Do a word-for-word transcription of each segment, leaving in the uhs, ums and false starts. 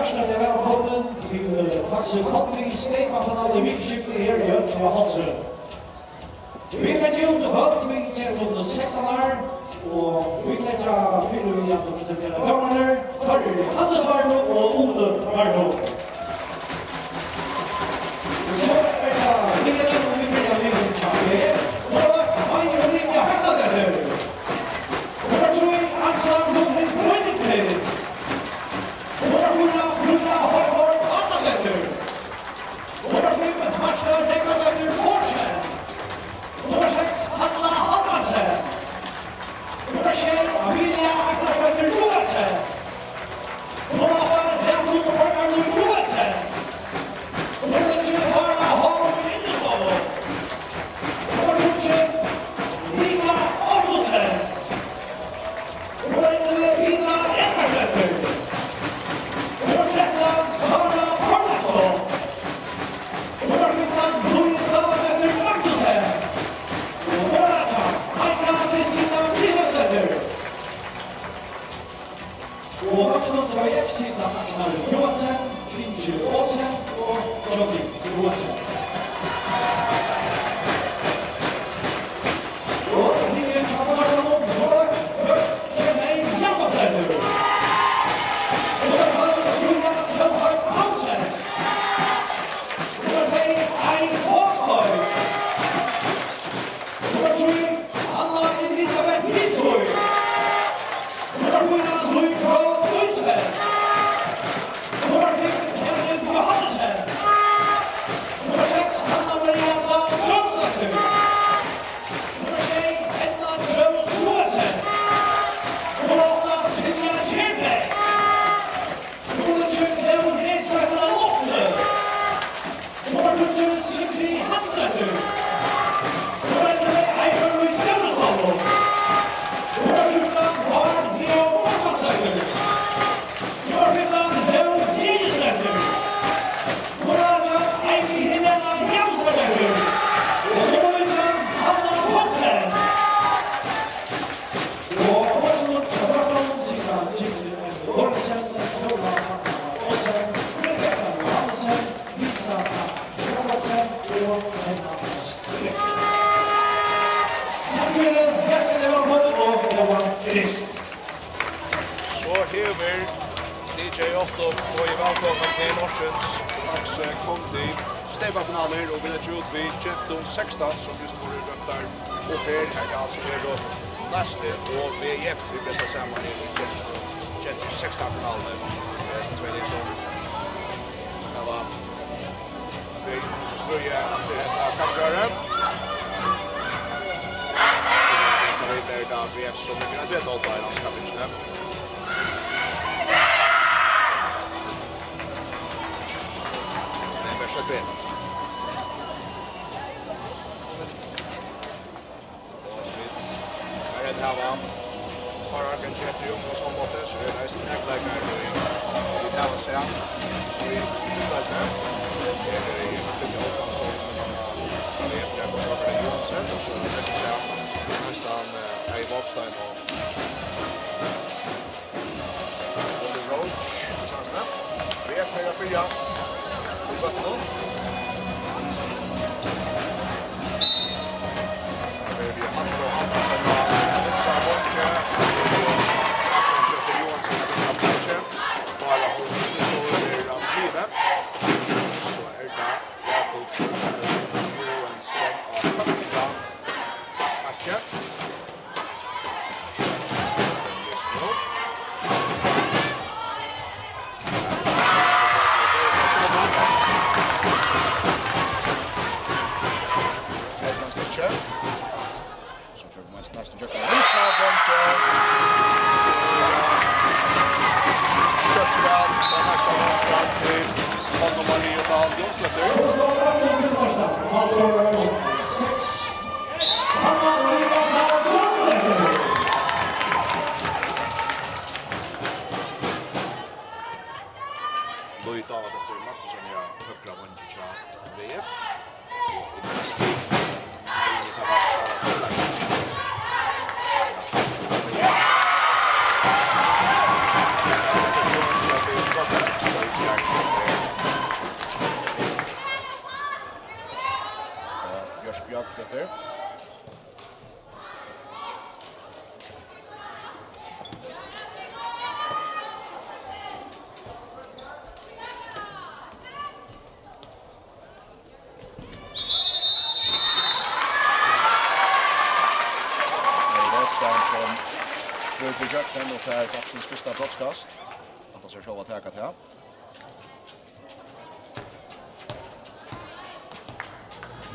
Hjartaliga vælkomin til, eh, Faxe Kondi steypafinalu vikuskiftið her í Høllini á Hálsi. Vit leggja út í kvøld við gentum sekstan ár, og vit leggja fyri við at presentera dómararnar. Teir eru Hannes Vardo og Ode Vardo. So er tað Mikael, og vit byrja við hjá B F, og Maja Olivia Høgnadóttir. Nummar trý, Ansa Lundin Bønningsfeld. Nummar fýra, Fríða Højgaard Árnadóttir. Nummar fimm, Marta Reykjadóttir Thorsen. Nummar seks, Halla Hallmansen. Nummar sjey, Amelia Arnardóttir Joensen. Nummar átta, Rannvá Borgarlív Joensen. Nummar níggju, Bára Holm Innistovu. Nummar tíggju, Mika Ottosen. Nummar ellivu, Ina Edvardsdóttir. Nummar trettan, Sara Pálmason. Nummar fimtan, Lýra Davidóttir Magnussen. Og nummar átjan, Maika Kristina Kristjánsdóttir. Og vøkstrin hjá F C, Ragnar Joensen, Ingi Olsen og Johnny Joensen. Og niður hjá Marsanum, Bjørk Kjelley Jakobsdóttir. Og Fríða Sølhøj Hansen. Nummar tvey, Ein Fossberg. Nummar trý, Anna Elisabeth Nilsøy. Nummar fýra, Lýra Krogh Isfeldt. Nummar fimm, Karin Johannesen. Nummar seks, Hanna Maria Dahl Johnsdóttir. Nummar sjey, Edna Jones Joensen. Nummar átta, Silja Kjærberg. Nummar níggju, Klev Reisdóttir á Lofti. Nummar tíggju, Sigrid Hansdóttir. Nummar ellivu, Eivør Louise Jónasdóttir. Nummar fjúrtan, Vár Leo Mortensdóttir. Nummar fimtan, Leo Jensdóttir. Nummar átjan, Eini Helena Jónsdóttir. Og nummar nítjan, Hanna Poulsen. Og Poulsen og Kjartan sita Sigrid Lorentzen, Tóra Hanna Olsen, Rebekka Johansen, Lisa Johansen og Henna Strick. Takk fyri, hjartaliga vælkomin og góðan dyst. So hevur D J Otto boðið vælkomin til ársins Faxe Kondi steypafinalur, og vit leggja út við gentum sekstan, sum júst vórðu róptar upp her. Her tað altso eru Næsti og V F, vit besta saman í gentu, gentu sekstan finaluni. Hesi tvey lið sum hava verið í stríði eftir hetta kappróðrið. So vit eru tá V F sum er byrjað at delta í landskappingini. Men vær so bedt. Og so vit, her er tað hava tveir argentinetar í ungu sammáti, so er tað eisini nakrir leikarar, ið vit hava sæð í útdeildini. Her er Filipe Håkansson, sum er Jakob Robert Johansen, og so er tað eisini sæð næstan, eh, Terje Vågstein og Willy Roach, Sandnes. V F er at byrja við bóltinum. Her er við Halldór Hansen og Nilsa Bonche. Jakob Skjøtter Johansen og Nilsa Bonche. Bara Holm Nilsdóttir er á miðjuni. So er tað Jakob Johansen á høgra bakki. Skjótt spæl, tað er næstan fram til Hanna Maria Dahl Jónsdóttir. Lovísa Davidóttir Magnussen er á høgra vangi hjá V F. Og inn í vinstru. Nei, tað var Sara Thorleifsen. Ja. Tað er skot. Her. Hey, Rockstein sum brýtur ígjøgnum og fær dagsins fyrsta brotskast. Ætlar sær sjálv at taka tað.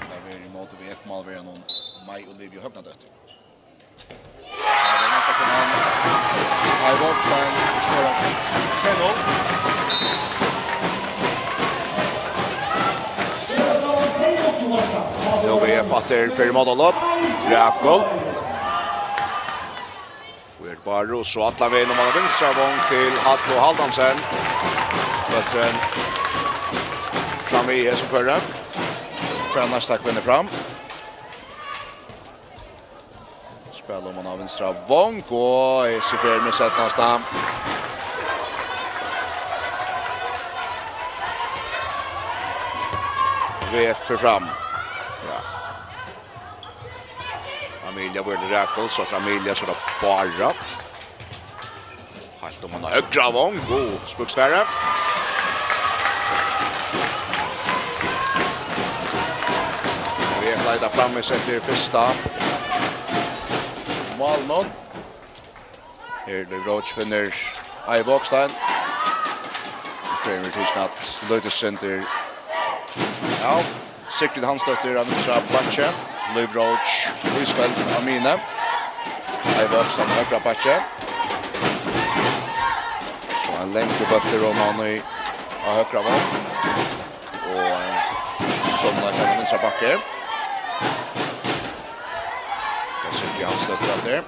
Tað verður ímóti V F-málverjanum Mai Olivia Høgnadóttir. Tað er næsta kommand. Ai Vågstein skorar tvey null. Nú V F aftur fyri mótalopp. Rakul. Og er bara og so allan vegin um á vinstra vong til Hallu Haldansen. Bólturin fram í hesum føri. Fram næsta kvinna fram. Spæla um á vinstra vong og hesi ferð seinasta. V F fer fram. Ja. Amelia verður til Rakul, so til Amelia, so er tað Bára. Heilt um á høgra vong, og Spøksfjæra. V F leitar fram í sett í fyrsta. Mál nú. Her Liv Roach finnur Ai Vågstein. Fer við til snart. Lítið sindur. Ja. Sigrid Hansdóttir á vinstra bakki. Liv Roach, Isfeldt á miðjuni. Ai Vågstein á høgra bakki. So ein langur bóltur oman í, á høgra vong. Og ein somuleiðis á vinstra bakki. Tað er Sigrid Hansdóttir aftur.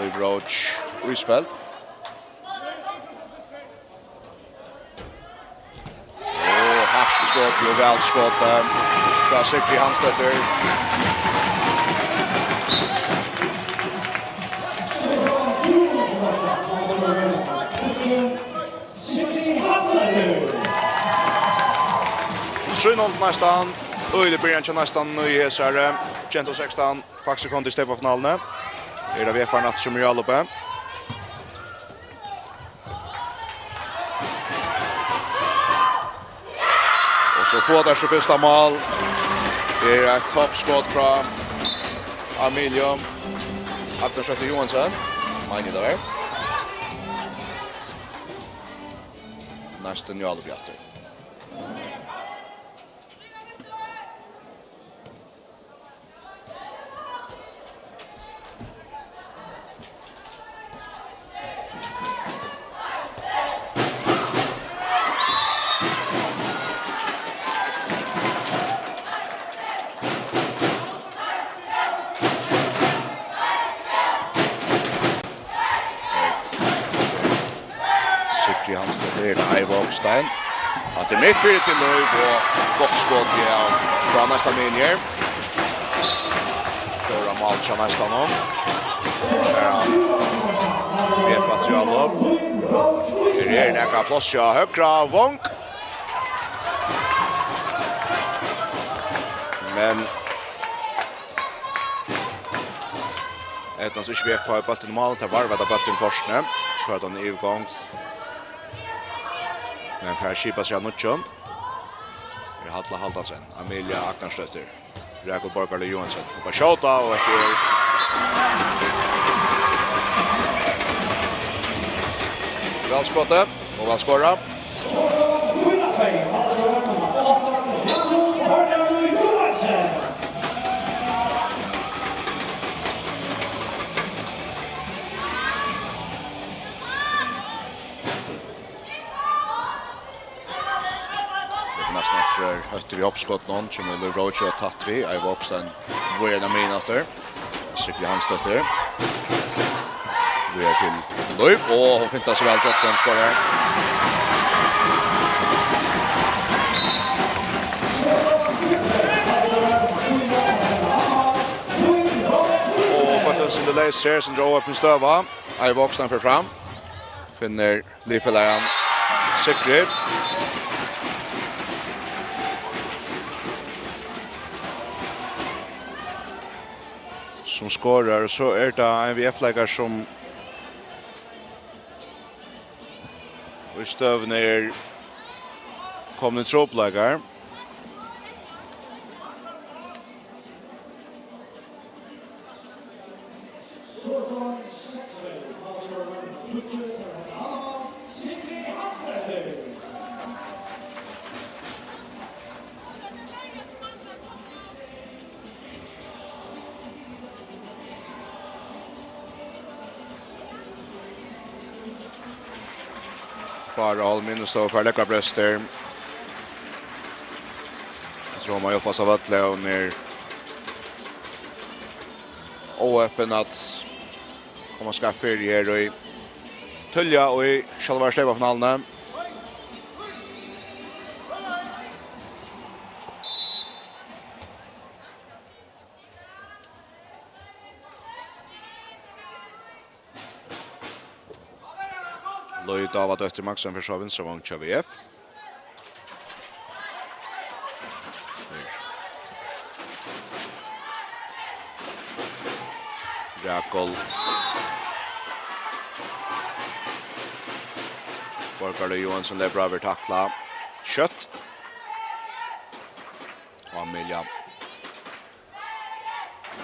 Liv Roach, Isfeldt. Og hart skot, og væl skot, eh, frá Sigrid Hansdóttir. Trý null næstan, øgiliga byrjan hjá næstan í hesari, eh, Gentu sekstan, faks sekund í steypafinaluni. Er tað V F-arin aftur sum er í áloppi. Og so fáa teir sítt fyrsta mál. Tað er eitt toppskot frá Amelia Agnarsdóttir Johansen. Meini tað var. Næstan í áloppi aftur. Sigrid Hansdóttir, Ai Vågstein. Aftur mitt fyri til Liv og gott skot, ja, frá næsta miðju her. Fjórða mál hjá næsta nú. Ja. V F aftur í álop. Her er nakað pláss hjá høgra vong. Men Eydnast ikki V F at fáa bóltin í mál, tað var væl bóltin kortini. Koyra hann í yvirgongd. Men fær skipað seg av nýggjum. Er Halla Haldansen, Amelia Agnarsdóttir, Rakul Borgarløv Johansen. Upp at skjóta, og eftir væl skotið og væl skorað. Næstan aftur er Høttur í uppskotinum, kemur Liv Roach og tætt við, Ai Vågstein, víðari inn á miðjuna aftur. Sigrid Hansdóttir. Víðari til Liv, og hon fintar seg væl, Jotton skorar. Og Bøttelsen til leys her, sum drar upp en støva. Ai Vågstein fer fram. Finnur liðfelagan Sigrid. sum skorar, og so er tað ein V F-leikari, sum í støðuni er komin í trupulleikar. Bára Holm inn og stóð fyri leggarbrestur. Eg trúði, hon má hjálpast av øllum, og hon er óheppin at koma skapt fyri her í tíðliga í sjálvari steypafinaluni. Loyda Dávadóttir Magsen fær so vinstra vong hjá V F. Rakul. Borgarløg Johansen lepur av, verður taklað skjótt. Og Amelia.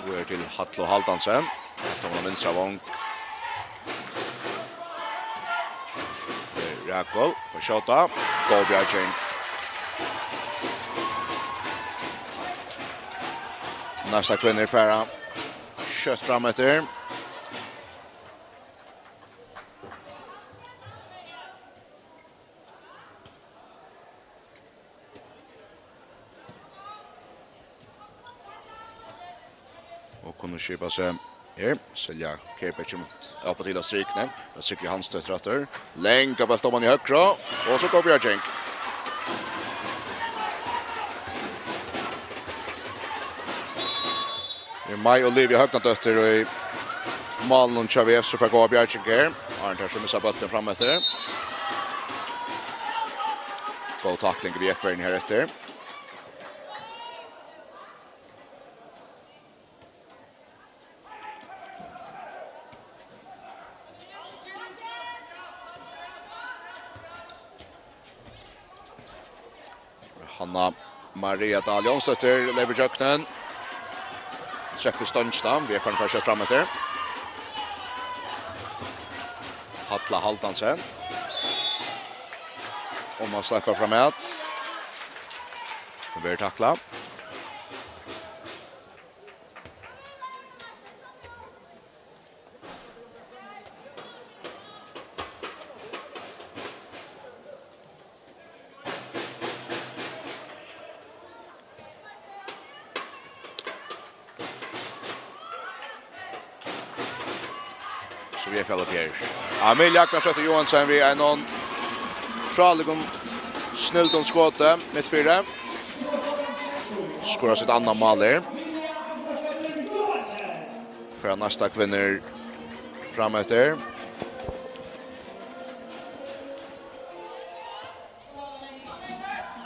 Nú er til Hallu Haldansen. Helt hon á vinstra vong. Rakul fær skjóta. Góð bjarging. Næsta kvinnur fara skjótt fram eftir. Og kunnu skipa seg her. Silja Kjærberg kemur upp á til av strikuni. Men Sigrid Hansdóttir aftur. Langa bólt oman í høgru. Og so góð bjarging. Er Mai Olivia Høgnadóttir í málinum hjá V F, so fær góða bjarging her. Áðrenn tær so missa bóltin fram eftir. Góð takling í V F-verðini her eftir. Hanna Maria Dahl Jónsdóttir leypur ígjøgnum. Treftir stongina, V F-arin fær skjótt fram eftir. Halla Haldansen. Og má sleppa fram at. Verður taklað. So V F upp her. Amelia Agnar Skjøtte Johansen við einum frálíkum snildum skoti mitt fyri. Skorar sítt annað mál her. Fara næsta kvinnur fram eftir.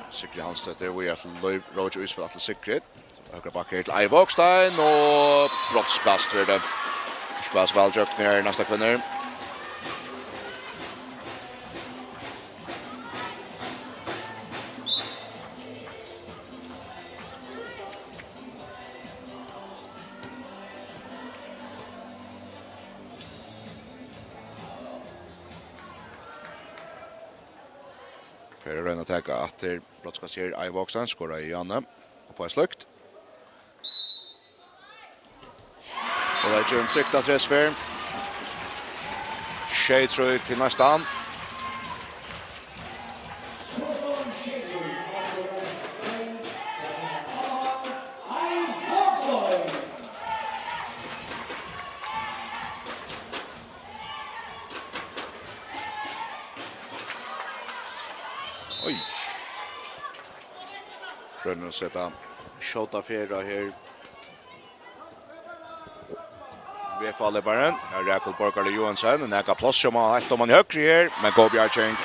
Sigrid Hansdóttir, og er til Lív Róki Ísfjørð, til Sigrid. Høgra bakki til Ei Vågstein, og brotskast verður tað. Spælir væl gjørt her, næsta kvinnur. Fer at royna at taka aftur brotskast her, Ei Vågstein, skorar í hjørnið. Og fær sløkt. Og tað er ein trygg transfer. Sjey trý til næstan. Oj. Roynir at seta skjóta ferð her. V F-leyparin, her er Rakul Borgarløg Johansen, nakað pláss hjá mær heilt oman í høgru her, men góð bjarging.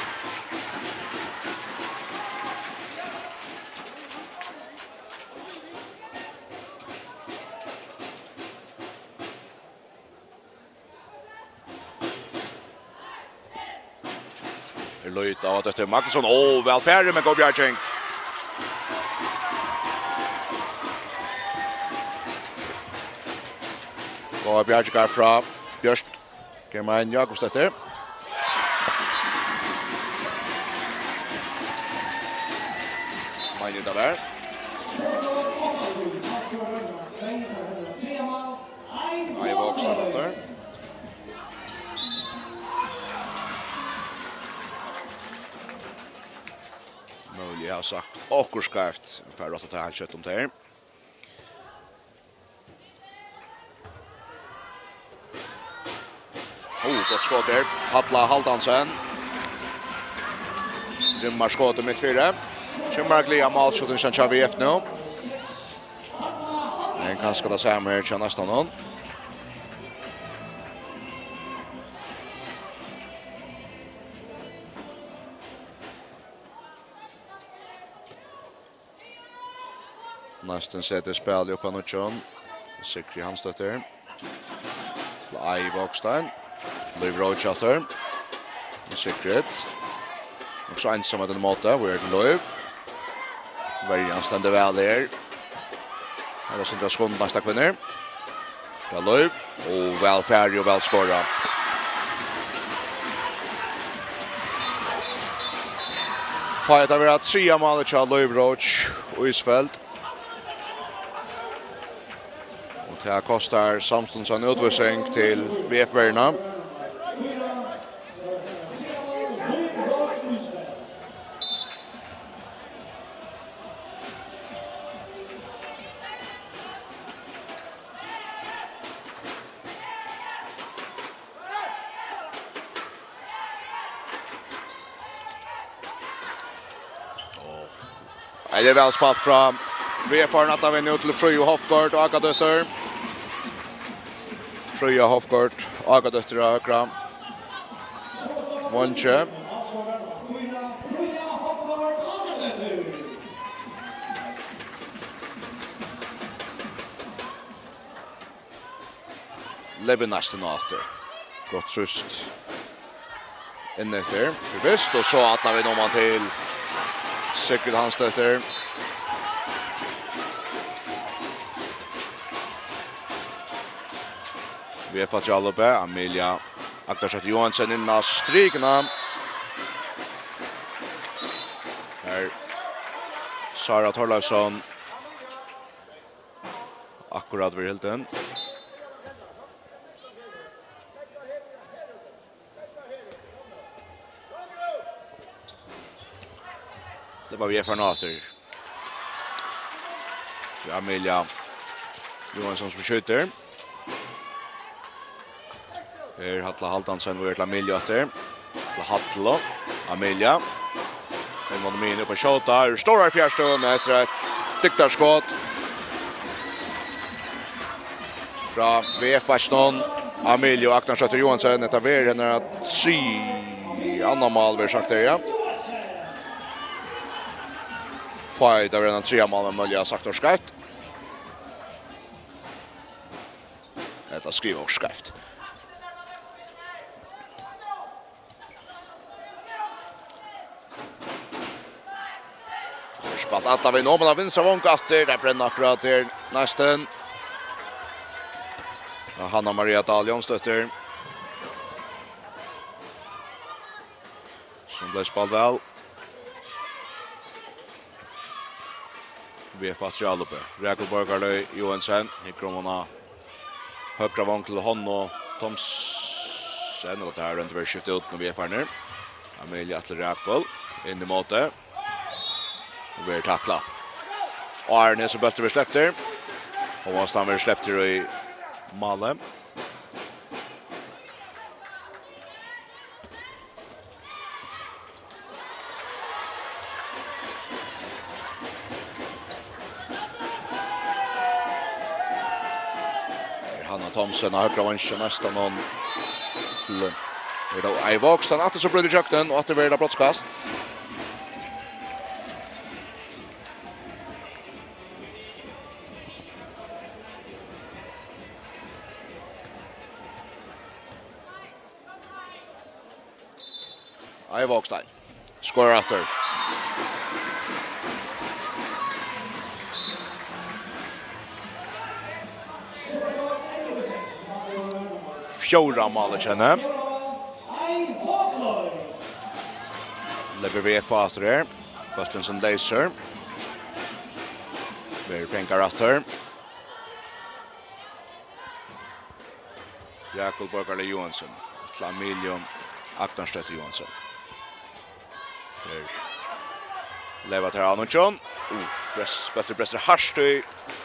Er lít av at eftir Magnusson. Ó, væl farið, men góð bjarging. Góð bjarging frá Bjørt. Germain Jakobsdóttir. Meini tað var. Nei, Vågstad aftur. Møguliga hava sagt okkurt skeivt. Fær rætt at ta heilt skjótt um tað her. Ó, gott skot her. Halla Haldansen. Rimmar skotið mitt fyri. Kemur gleða málskotið hjá V F nú. Men kanska tað sama her hjá næstan hon. Næstin setir spælið upp á nýggjan. Sigrid Hansdóttir. Til Ai Vågstein. Lív Roach aftur. Sigrid. Nokk so einsam á denne måte. Við er til Lív. Verjan stendur væl her. Her er sindra skund næsta kvinner. Ja, Lív. Og væl farið og væl skorað. Fái hetta vera triðja málið hjá Lív Roach Isfeldt. Og tað kostar samstundis eina útvísing til V F-verjuna. Tað er væl spælt frá V F-arnum, at tað er nú til Fríðu Hofgaard Ágadóttir. Fríða Hofgaard Ágadóttir á høgra. Vongi. Leypir næstan á aftur. Gott trýst. Inn eftir. Til fyrst, og so ætlar vit nú mann til Sigrid Hansdóttir. V F á tjálupið, Amelia Agnarsdóttir Johansen inn á strikuna. Her Sara Torleifsson. Akkurát verið hildin. Tað var V F-arnir aftur. So Amelia Johansson sum skjýtur. Her Halla Haldansen, við til Amelia aftur. Til Halla. Amelia. Ein mann minni upp at skjóta. Er stórar fjarstøðuna eftir eitt dygdarskot. Frá V F-beiggjanum. Amelia Agnarsdóttir Johansen. Hetta verður hennara triðja, annað mál, verður sagt her, ja. Fái tað vera hennara triðja mál, men møguliga sagt okkurt skeivt. Hetta skriva okkurt skeivt. Spælt alla vegin oman á vinstra vong aftur. Tað brenna akkurát her næstan. Ja, Hanna Maria Dahl Jónsdóttir. Sum bleiv spælt væl. V F á tjálupið. Rakel Borgarløg Johansen, hyggur um hana. Høgra vong til Honnu Thomsen, og tað har royndi verið skift út nú V F-arnir. Amelia til Rakel, inn í móti. Og verður taklað. Og Arne sum bóltur verður sleptur. Og hann verður sleptur í málið. Her Hanna Thomsen á høgra vangi, næstan hon til, er tað Ai Vågstein, aftur so brýtur tjøknin, og aftur verður tað brotskast. Ai Vågstein. Skorar aftur. Fjórða málið hjá henni. Leipur við aftur her. Bólturin sum leysur. Verður fangað aftur. Jákup Borgarli Johansen til Amiliu Agnarsdóttir Johansen. Her leyva teir av nýggjum. Uh, press, bólturin pressar hart í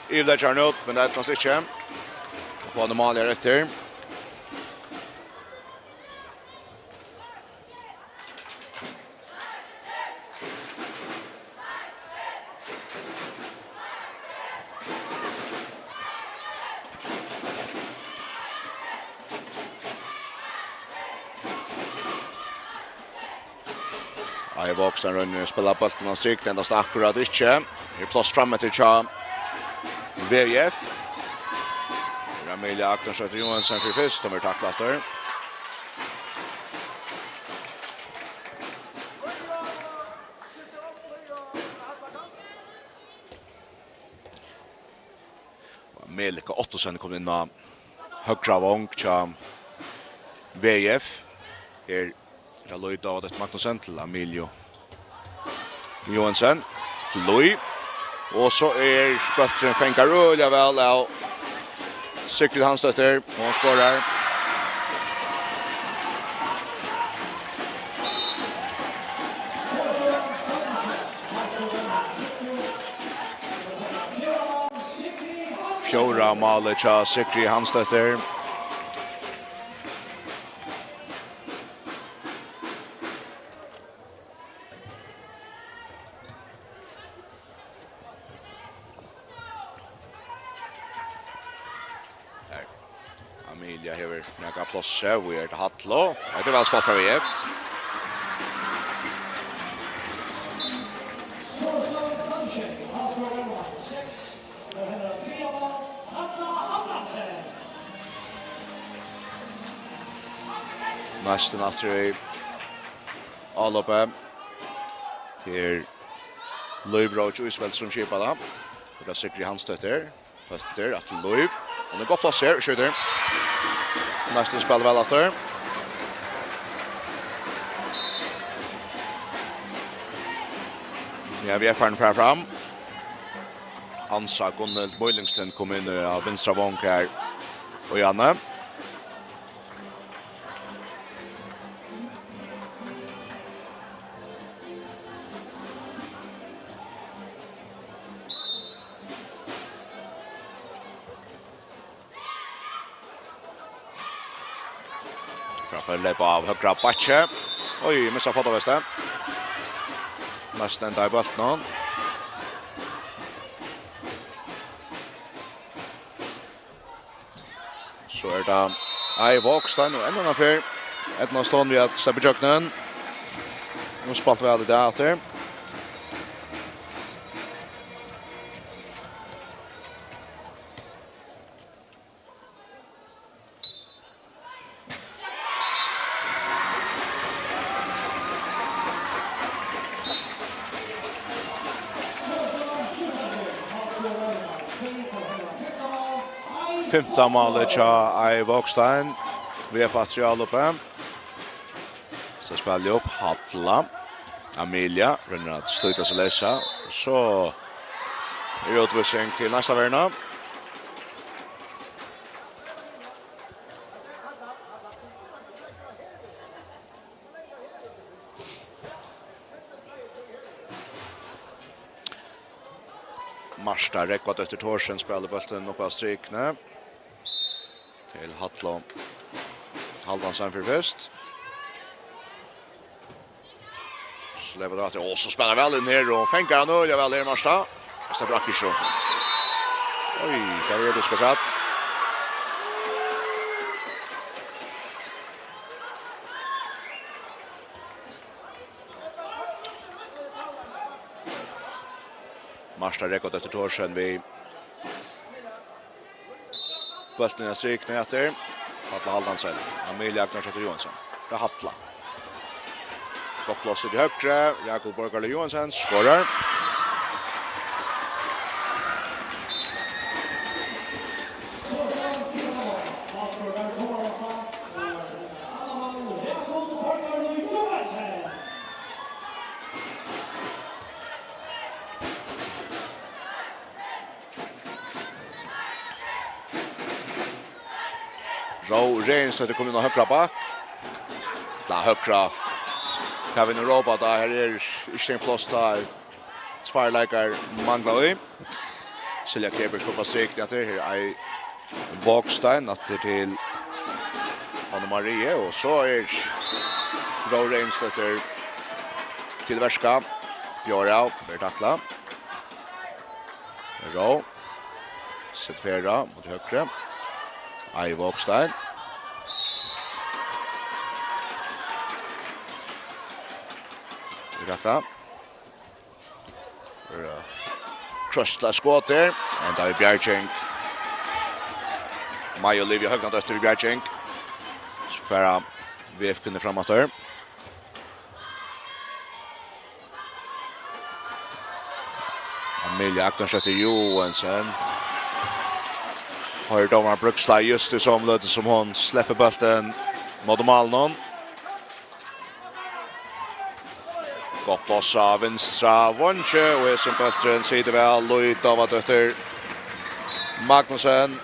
yvirleggjaran út, men tað eydnast ikki. Fáa mál her eftir. Ei Vågstein roynir at spæla bóltin á strik, tað endast akkurát ikki. Er pláss frameftir hjá V J F. Amiliu Agnarsdóttir Johansen fyri fyrst, hon verður taklað aftur. Melika Ottosen kom inn á høgra vong hjá V J F. Her er Loi David Magnussen til Amiliu Johansen. Til Loi. Og so er bólturin fangað øgiliga væl av Sigrid Hansdóttir. Og hon skorar. Fjórða málið hjá Sigrid Hansdóttir. Her. Amiliu hevur nakað pláss, og er til Hallu. Hetta er væl spælt frá V F. Næstan aftur í álopið. Her Lív Roach Isfeldt sum skipar tað. Her er Sigrid Hansdóttir. Høstur, aftur Lív. Hon er gott plassert, skjýtur. Næstan spælir væl aftur. Ja, V F farin fram. Ansa Gunnhild Moilingsten kom inn á vinstra vong her. Og Janne. Frábær leyp av høgra bakki. Oj, missa fótavestið. Næstan enda í bóltinum. So er tað Ei Vågstein og enn ein ferð. Eydnast honum við at sleppa ígjøgnum. Hon spældi væl í dag aftur. Fimta málið hjá Ei Vågstein. V F aftur í álopið. So spælir upp Halla. Amiliu roynir at slíta seg leysa. Og so er útvísing til næsta verna. Marta Rógvadóttir Thorsen spælir bóltin upp av strikuni. Til Hallu Haldorsen fyri fyrst. Sleppa tað aftur. Og so spælir væl inn her, og fangar hann øgiliga væl her, Marta. Og sleppur akkurát ikki runt. Oj, hvat er tað, tú skal sett? Marta Rekot eftir Thorsen við bóltin á strikuni eftir. Halla Haldorsen. Amelia Agnarsdóttir Johansson. Tað er Halla. Gott pláss út í høgru. Jakob Borgarli Johansen skorar. Ró Regins, hetta er komin á høgra bakk. Til høgra. Hvat vil nú rópa tá? Her er ikki ein pláss tá. Tveir leikar mangla í. Silja Kleberg spælir á strikuni aftur. Her er Ai Vågstein aftur til Anne Marie. Og so er Ró Regins til verka. Bjóðar av, verður taklað. Ró. Sett ferð á, móti høgru. Ai Vågstein. Rætta. Krøsta skot her. Enda við bjarging. Maja Olivia Høgnadóttir í bjarging. So fara V F-kvinnur fram aftur. Amelia Agnarsdóttir Joensen. Har dómarin brúkst tá just í somu løtu sum hon sleppur bóltin móti málinum. Gott pláss á vinstra vongi, og hesin bólturin situr væl. Lív Dávadóttir Magnussen.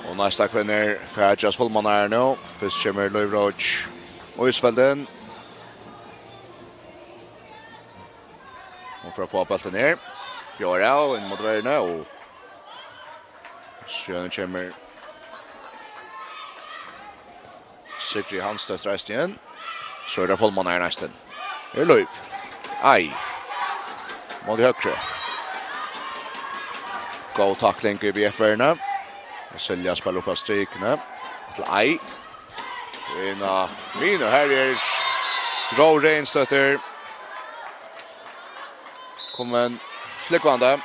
Og næsta kvinnur fara at gerast fullmannar her nú. Fyrst kemur Lív Roach Isfeldt inn. Hon fer at fáa bóltin her. Bjóðar av, inn móti verjuni, og síðani kemur Sigrid Hansdóttir eisini inn. So er tað fullmannar næstin. Er Lív. Ai. Móti høgru. Góð takling í V F-verjuni. Og Silja spælir upp á strikuni. Til Ai. Inn á miðjuna. Her er Ró Regins komin flúgvandi.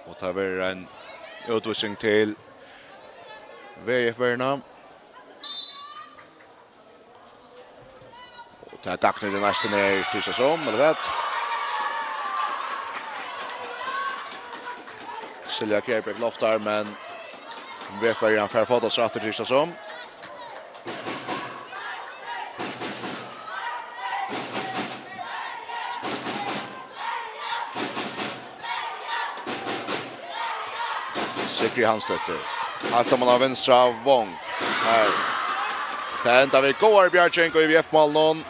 Og tað verður ein útvísing til V F-verjuna. Og tað gagnar næstan her, tykist tað sum, ella hvat? Silja Kjærberg loftar, men V F-verjan fær fótafest aftur, tykist tað sum. Sigrid Hansdóttir. Alt oman á vinstra vong. Her. Tað endar við góðari bjarging í V F-málinum.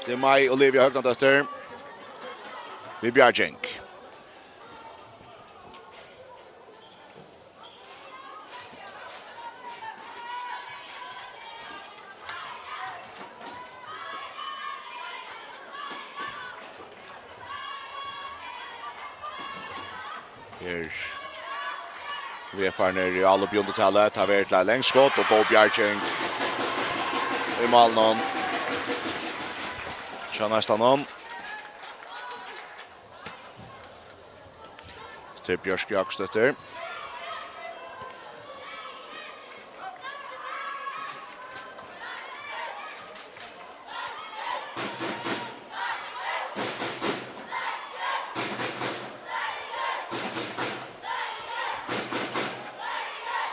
Tað er Mai Olivia Høgnadóttir við bjarging. Her V F-arnir í álop í undirtali. Tað verður til eitt langt skot og góð bjarging í málinum hjá neistanum. Til Bjørk Jakobsdóttir.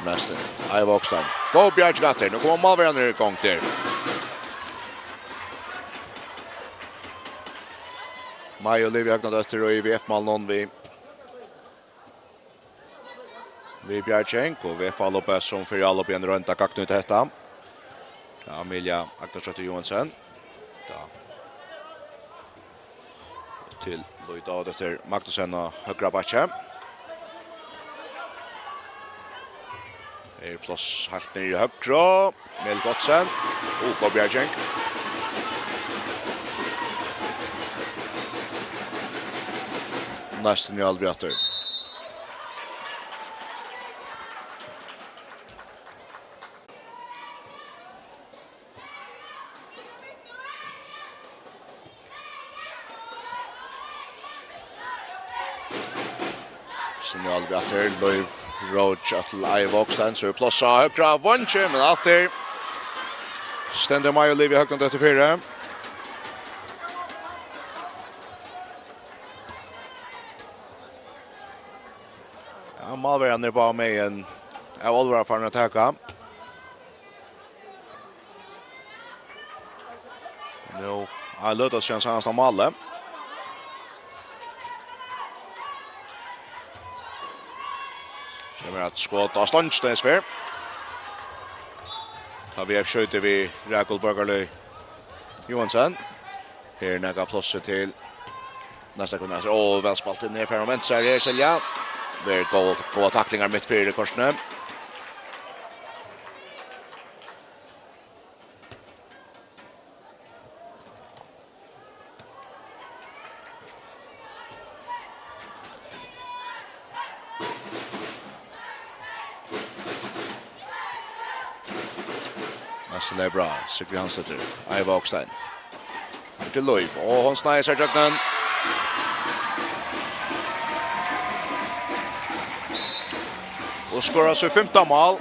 Næstin. Ai Vågstein. Góð bjarging aftur. Nú koma málverjarnir í gongd her. Maja Olivia Høgnadóttir og í V F-málinum við, við bjarging, og V F-álopið sum fer í álop í ein roynd at gagnnýta hetta. Ja, Amelia Agnarsdóttir Johansen. Ja. Til Lív Dávadóttir Magnussen á høgra bakki. Er pláss heilt niðri í høgru. Mel Godsen. Uh, góð bjarging. Næstan í álop aftur. Sum jú alveg aftur, Lív Roach til Ei Vágstein, so er pláss á høgra vongi, men aftur stendur Maja Olivia høgt eftir fyri. Ja, málverjan er bara megin av álvara farin at taka. Nú, ein løta síðan seinasta málið. Kemur eitt skot á stongina í ferð. Tá við skjýtur við Rakul Borgarløg Johansen. Her er nakað pláss til næsta korter. Ó, væl spælt inn her fyri momentet, her, Silja. Verið góð, góðar taklingar mitt fyri kortini. Næsta leypur á, Sigrid Hansdóttir, Ei Vágstein. Til Lív, og hon sneiðir sær gjøgnum. Og skorar sítt fimta mál.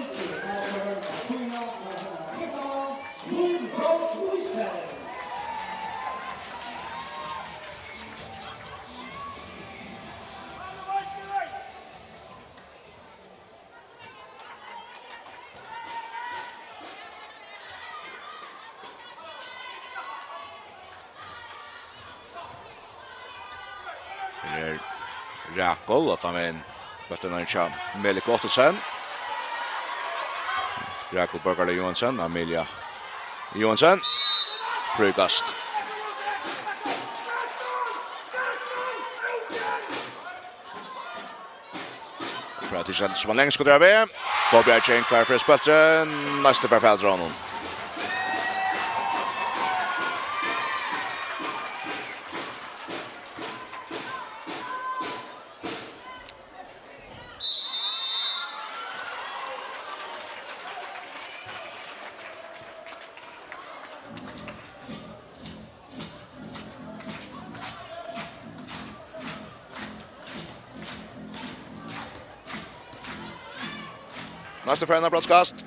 Her er Rakul, og hann við bóltin hjá Melika Ottosen. Rakul Borgarløg Johansen, Amelia Johansen. Fríkast. Frá tí sum er lengst, skot er av. Góð bjarging, her fyri spøltrin. Næsti fer fatur á honum. Næsta ferð, brottskast.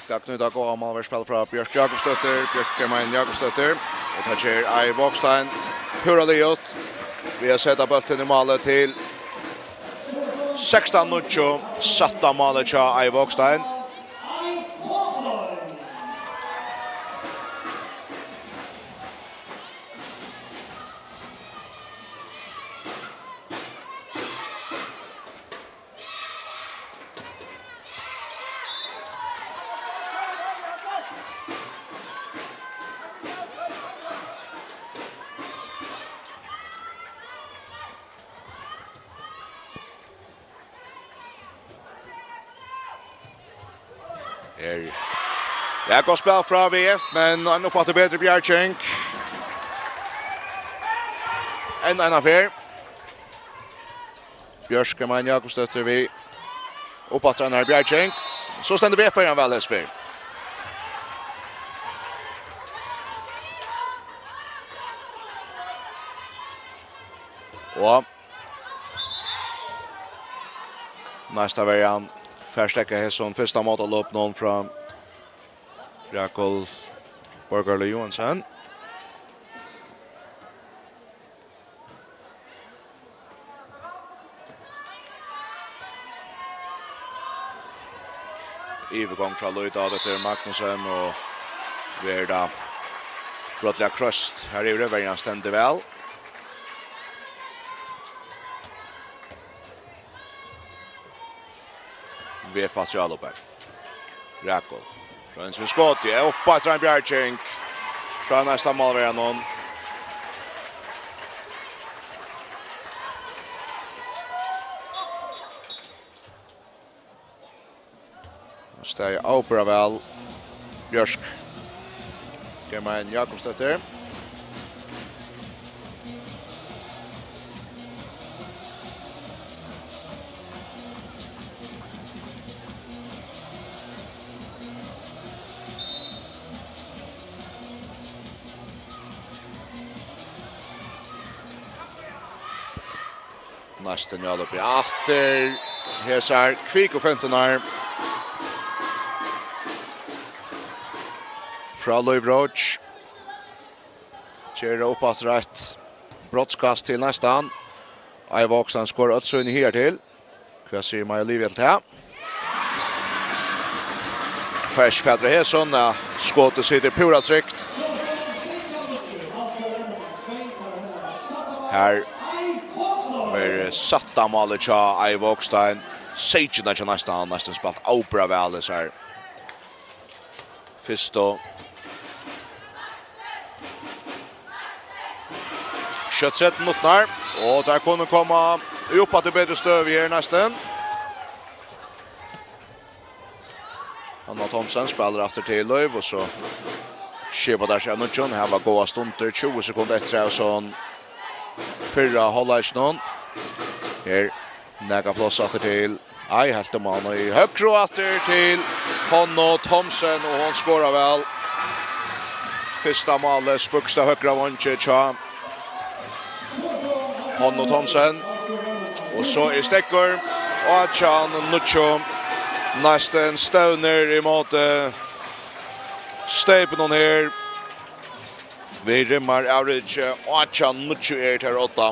Skal knýta góða málverksspæl frá Bjørk Jakobsdóttir. Bjørk Germain Jakobsdóttir. Og tað ger Ei Vágstein púra liðugt við at seta bóltin í málið til sekstan níggju. Sætta málið hjá Ei Vágstein. Her. Ja, gott spæl frá V F, men enn uppaftur betri bjarging. Enn eina ferð. Bjørk Germain Jakobsdóttir við uppaftur einari bjarging. So stendur V F-verjan væl hesa ferð. Og næsta verjan fær steðgað hesum fyrsta mótarlopinum frá Rakul Borgarløg Johansen. Yvirgongd frá Lív David eftir Magnussen og verður tað brádliga kroyst. Her yvir, verjan stendur væl. V F aftur á álopið. Rakul. Roynt við skot, ja, upp eftir ein bjarging frá næsta málverjanum. Staðið avbera væl. Bjørk Germain Jakobsdóttir. Næstan ja, uppi aftur. Hesar kviku finturnar frá Lív Roach. Ger upp aftur eitt brotskast til næstan. Ei Vágstein skorar øll síni higartil. Hvat sigur Maja Livia til tað? Fær ikki fatur á hesum, ja, skotið situr púra trygt. Her verður sætta málið hjá Ei Vágstein. Seytjan hjá næstan, næstan spælt avbera væl, so her. Fyrstu sjey trettan minuttirnar, og teir kunnu koma upp aftur betri støðu her næstan. Hanna Thomsen spælir aftur til Lív, og so skipar teir seg av nýggjum. Her var góðar stundir, tjúgu sekund eftir av so fyrra hálvleikinum. Her nakað pláss aftur til. Ei, helt um hann í høgru aftur til Honnu Thomsen, og hon skorar væl. Fyrsta málið spískt av høgra vongi hjá Honnu Thomsen. Og so er steðgur átjan níggju. Næstan stevnir ímóti Steypunum her. Við rúmar avriki, átjan níggju er til odda.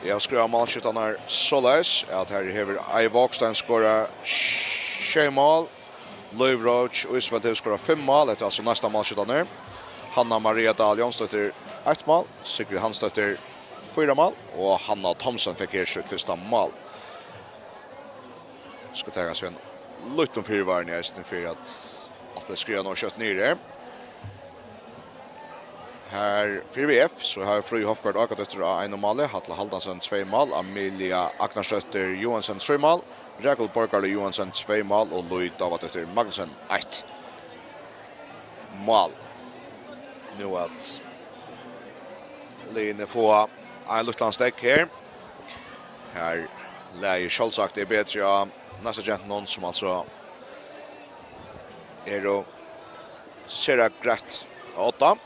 Eg havi skrivað málskiftarnar soleiðis, at her hevur Ei Vágstein skorað sjey mál. Lív Roach Ísfeldt hevur skorað fimm mál. Hetta er altso næsta málskiftarnir. Hanna Maria Dahl Jónsdóttir eitt mál, Sigrid Hansdóttir fýra mál og Hanna Thomsen fekk her sítt fyrsta mál. Skal taka seg ein lítlan fyrivarni eisini fyri at alt bleiv skrivað nóg skjótt niður her. Her fyri V F, so hevur Fríða Hofgaard Ákadóttir á einum máli, Halla Haldansen tvey mál, Amelia Agnarsdóttir Johansen trý mál, Rakul Borgarløv Johansen tvey mál og Lív Dávadóttir Magnussen eitt mál. Nú at liðini fáa ein lítlan steðg her. Her lagið sjálvsagt er betri á næsta gentunum, sum altso eru sera greitt á odda.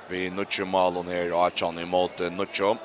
Við níggju málum her, átjan ímóti níggju.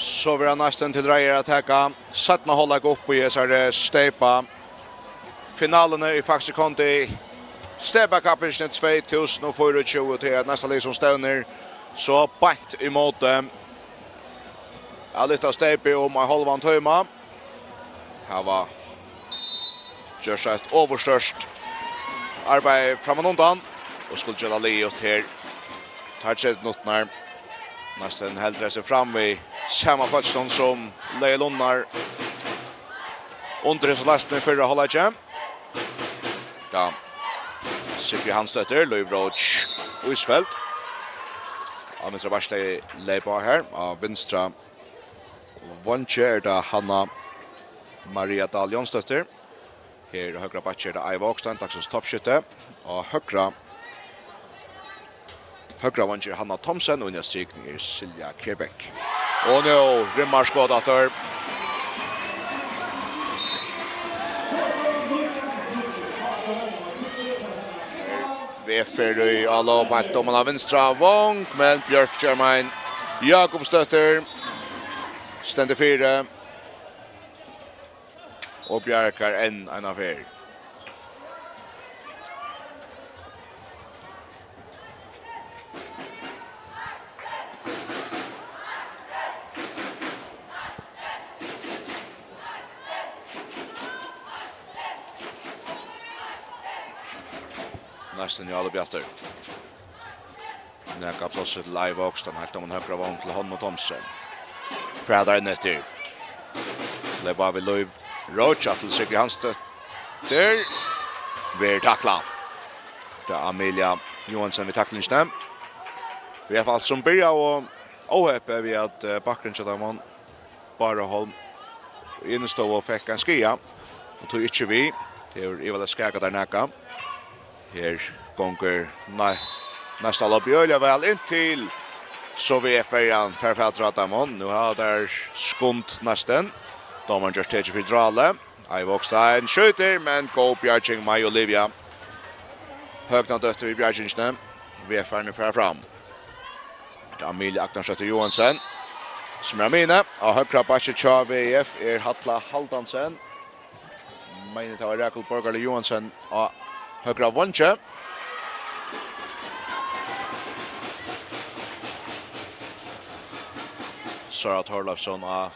So verða næstan til reiðar at taka seinna hálvleik upp í hesari steypa finaluni í Faxe Kondi. Steypakappingini tvey túsund og fýraogtjúgu, tað er næsta lið sum stevnir so beint ímóti at lyfta steypið um ein hálvan tíma. Hava gjørt eitt ovurstórt arbeiði frammanundan og skulu gera liðugt her. Tær tretivu minuttirnar. Næstan heldur seg fram við sama fólkinum sum legði lunnar undir hesa leistina í fyrra hálvleiki. Ja. Sigrid Hansdóttir, Lív Roach Isfeldt. Á vinstra bakslagi leyp á her, á vinstra vongi er tað Hanna Maria Dahl Jónsdóttir. Her á høgra bakki er tað Aiva Okstein, dagsins toppskytti. Á høgra, høgra vongi er Hanna Thomsen, og inni á strikuni er Silja Kjærbeck. Og nú rimmar skot aftur. Viðferð í álop heilt oman á vinstra vong, men Bjørk Germain Jakobsdóttir stendur fyri og bjargar enn eina ferð. Næstan í álop aftur. Nakað pláss til Leiv Okstein, heilt oman høgra vong til Hannu Thomsen. Fræðar inn eftir. Leypa við Lív Roach, til Sigrid Hansdóttir. Verður taklað. Tað er Amelia Johansen við taklingini. Vit hava alt sum byrja og óheppið við at, eh, bakkurin hjá teimum Bára Holm í innistovu fekk ein skaða, og tí ikki við. Tað hevur ivaleyst skakað tær nakað. Her gongur næ-, næsta álop øgiliga væl inntil, so VF-verjan fær fatur á teimum. Nú hava tær skund næstan. Dómarin gjørt tekið fyri dráli. Aiva Okstein skjýtur, men góð bjarging, Maja Olivia Høgnadóttir í bjargingini. VF-arnir fara fram. Tað er Amelia Agnarsdóttir Johansen, sum er á miðjuni. Á høgra bakki hjá VF er Halla Haldórsdóttir. Meini tað var Rakul Borgarli Johansen á høgra vongi. Sara Thorleifsson á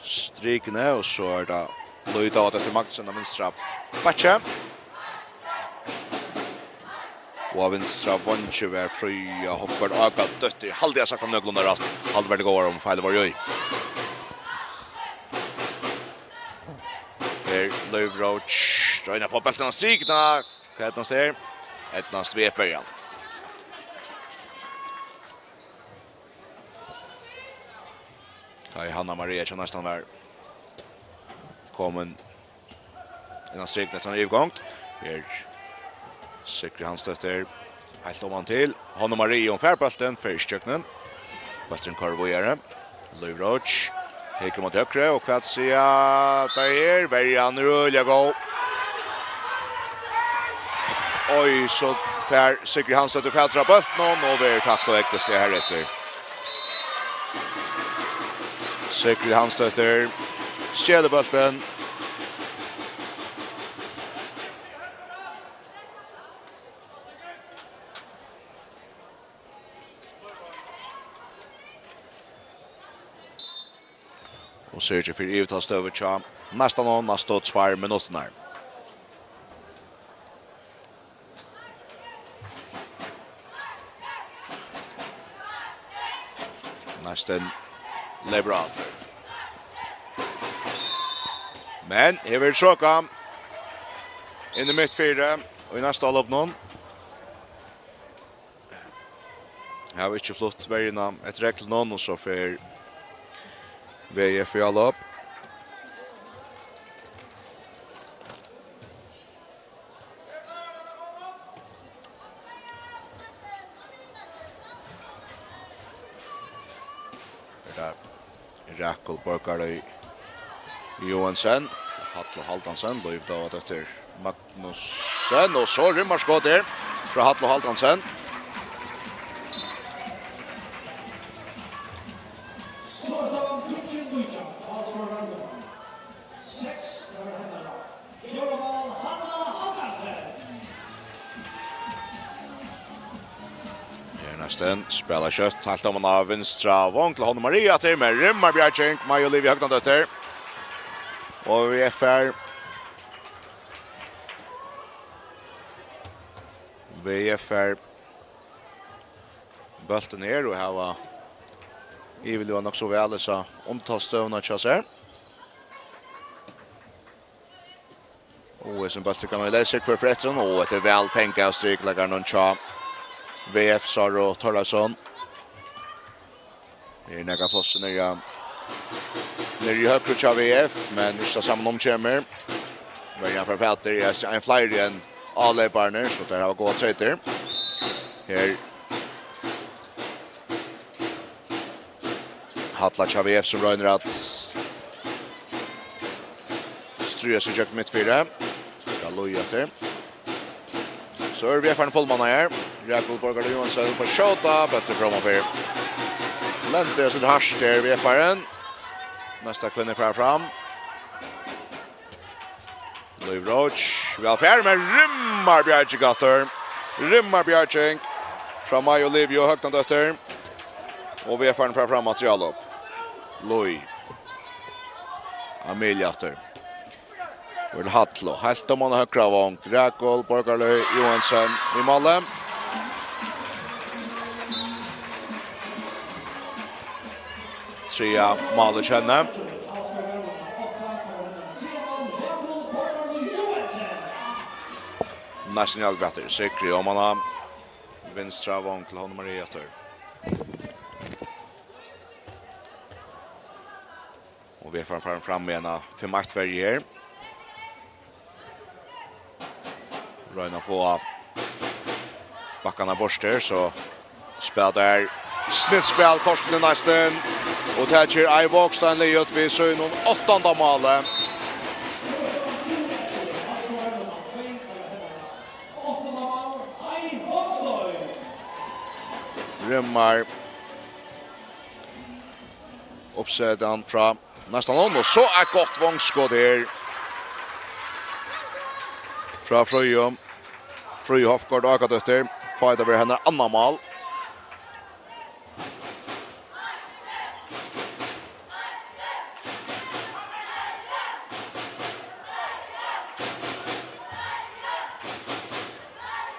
strikuni, og so er tað Lítið á Dóttir Magnussen á vinstra bakki. Og á vinstra vongi var Fríða Hofgaard Ágadóttir. Haldi eg sagt tað nøkulunda rætt. Haldi meg góðar um feil var í. Her Lív Roach. Royna at fáa bóltin á strikuna. Hvat eydnast her? Eydnast VF-verjan. Tá ið Hanna Maria hjá næstan var komin inn á strikuna eftir eina yvirgongd. Her Sigrid Hansdóttir heilt oman til. Hanna Maria, hon fær bóltin, fer ikki gjøgnum. Bólturin koyrir víðari. Lív Roach. Hyggur móti høgru, og hvat siga teir her? Verjan er øgiliga góð. Oj, so fær Sigrid Hansdóttir fatur á bóltinum, og verður takt og ógvusliga hereftir. Sigrid Hansdóttir stjelir bóltin. Og syrgir fyri yvirtalsstøðu hjá næstan og næstu tveir minuttirnar. Næstin leypur aftur. Men her verður trákað inn í mitt fyri og í næsta álopinum. Hava ikki flutt verjuna eftir reglunum, og so fer VF í álop. Er tað Rakul Borgarøy Johansen, Halla Haldórsdóttir, Lív Dávadóttir Magnussen, og so rimmar skot her frá Halla Haldórsdóttir. Sten spælir skjótt, heilt oman á vinstra vong til Hannu Maria, til, men rimmar bjarging, Maja Olivia Høgnadóttir. Og V F fær, V F fær bóltin her og hava yvirlivað nokk so væl hesa undirtalsstøðuna hjá sær. Og hesin bóltur kann vera leysur, hvør fer eftir honum. Og hetta er væl fangað av strikleikaranum hjá V F, Sáru Thorleifsson. Her er nakað pláss niðri, ja. Niðri í høgru hjá V F, men ikki tað sama um kemur. Verjan fær fatur í ein fleiri enn áleypararnir, so teir hava góðar treytir. Her Halla hjá V F sum roynir at stríða seg gjøgnum midtfyri. Skal Lui eftir. So er V F-arin fullmannaður. Rakul Borgarløv Johansen upp á skjóta. Bóltur frammanfyri. Lendir seg hart her, V F-arin. Næsta kvinna fer fram. Lív Roach, væl fær, men rimmar bjarging aftur. Rimmar bjarging frá Maja Olivia Høgnadóttir. Og V F-arin fer fram aftur í álop. Lív. Amelia aftur. Vil Hallo. Heilt oman á høgra vong. Rakul Borgarløv Johansen í máli. Triðja málið hjá henni. Næstan í alt aftur. Sigrid oman á vinstra vong til Hannu Maria aftur. Og V F-arin farin fram við eina fimm eitt verju her. Royna at fáa bakkarnar burtur, so spælir teir snilt spæl kortini næstan. Og tað ger Ei Vågstein liðugt við sínum áttanda máli. Rimmar uppsetan frá næstan hon, og so eitt gott vongskot her frá Fríðu. Fríða Hofgaard Ákadóttir. Fáir tað verður hennara annað mál.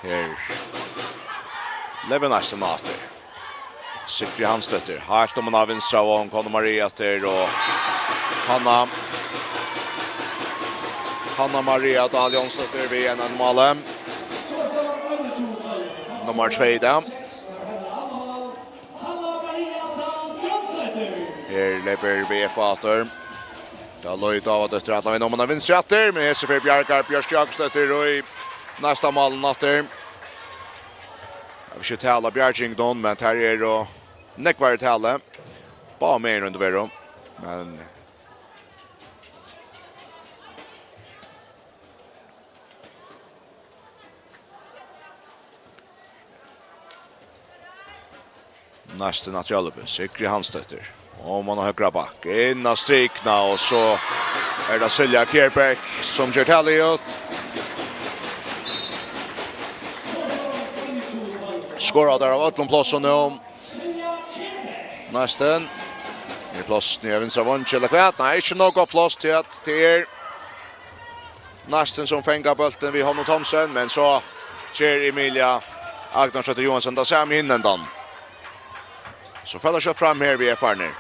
Her. Levin Aston aftur. Sigrid Hansdóttir, heilt oman á vinstra vong, Hanna Maria aftur, og Hanna, Hanna Maria Dahl Jónsdóttir við ein, ein máli. Nummar tvey í dag. Her leypur V F aftur. Tað er Loy Dávadóttir allan vegin oman á vinstru aftur, men hesi ferð bjargar Bjørk Jakobsdóttir í næsta málin aftur. Eg vil ikki tala bjarging nú, men her eru nógvar í tali. Báðar megin rundt um, men næstan á hjálpi, Sigrid Hansdóttir. Og man á høgra bakk, inn á strikuna, og so er tað Silja Kjærbeck sum ger talið út. Skorar tær av øllum plássum nú. Næstan. Er pláss niðri á vinstra vang, ella hvat? Nei, ikki nóg gott pláss til at tað er Næstan sum fangar bóltin við Hannu Thomsen, men so ger Emilia Agnarsdóttir Johansen tað sama í hinum endan. So fer tað skjótt fram her við erfarnir.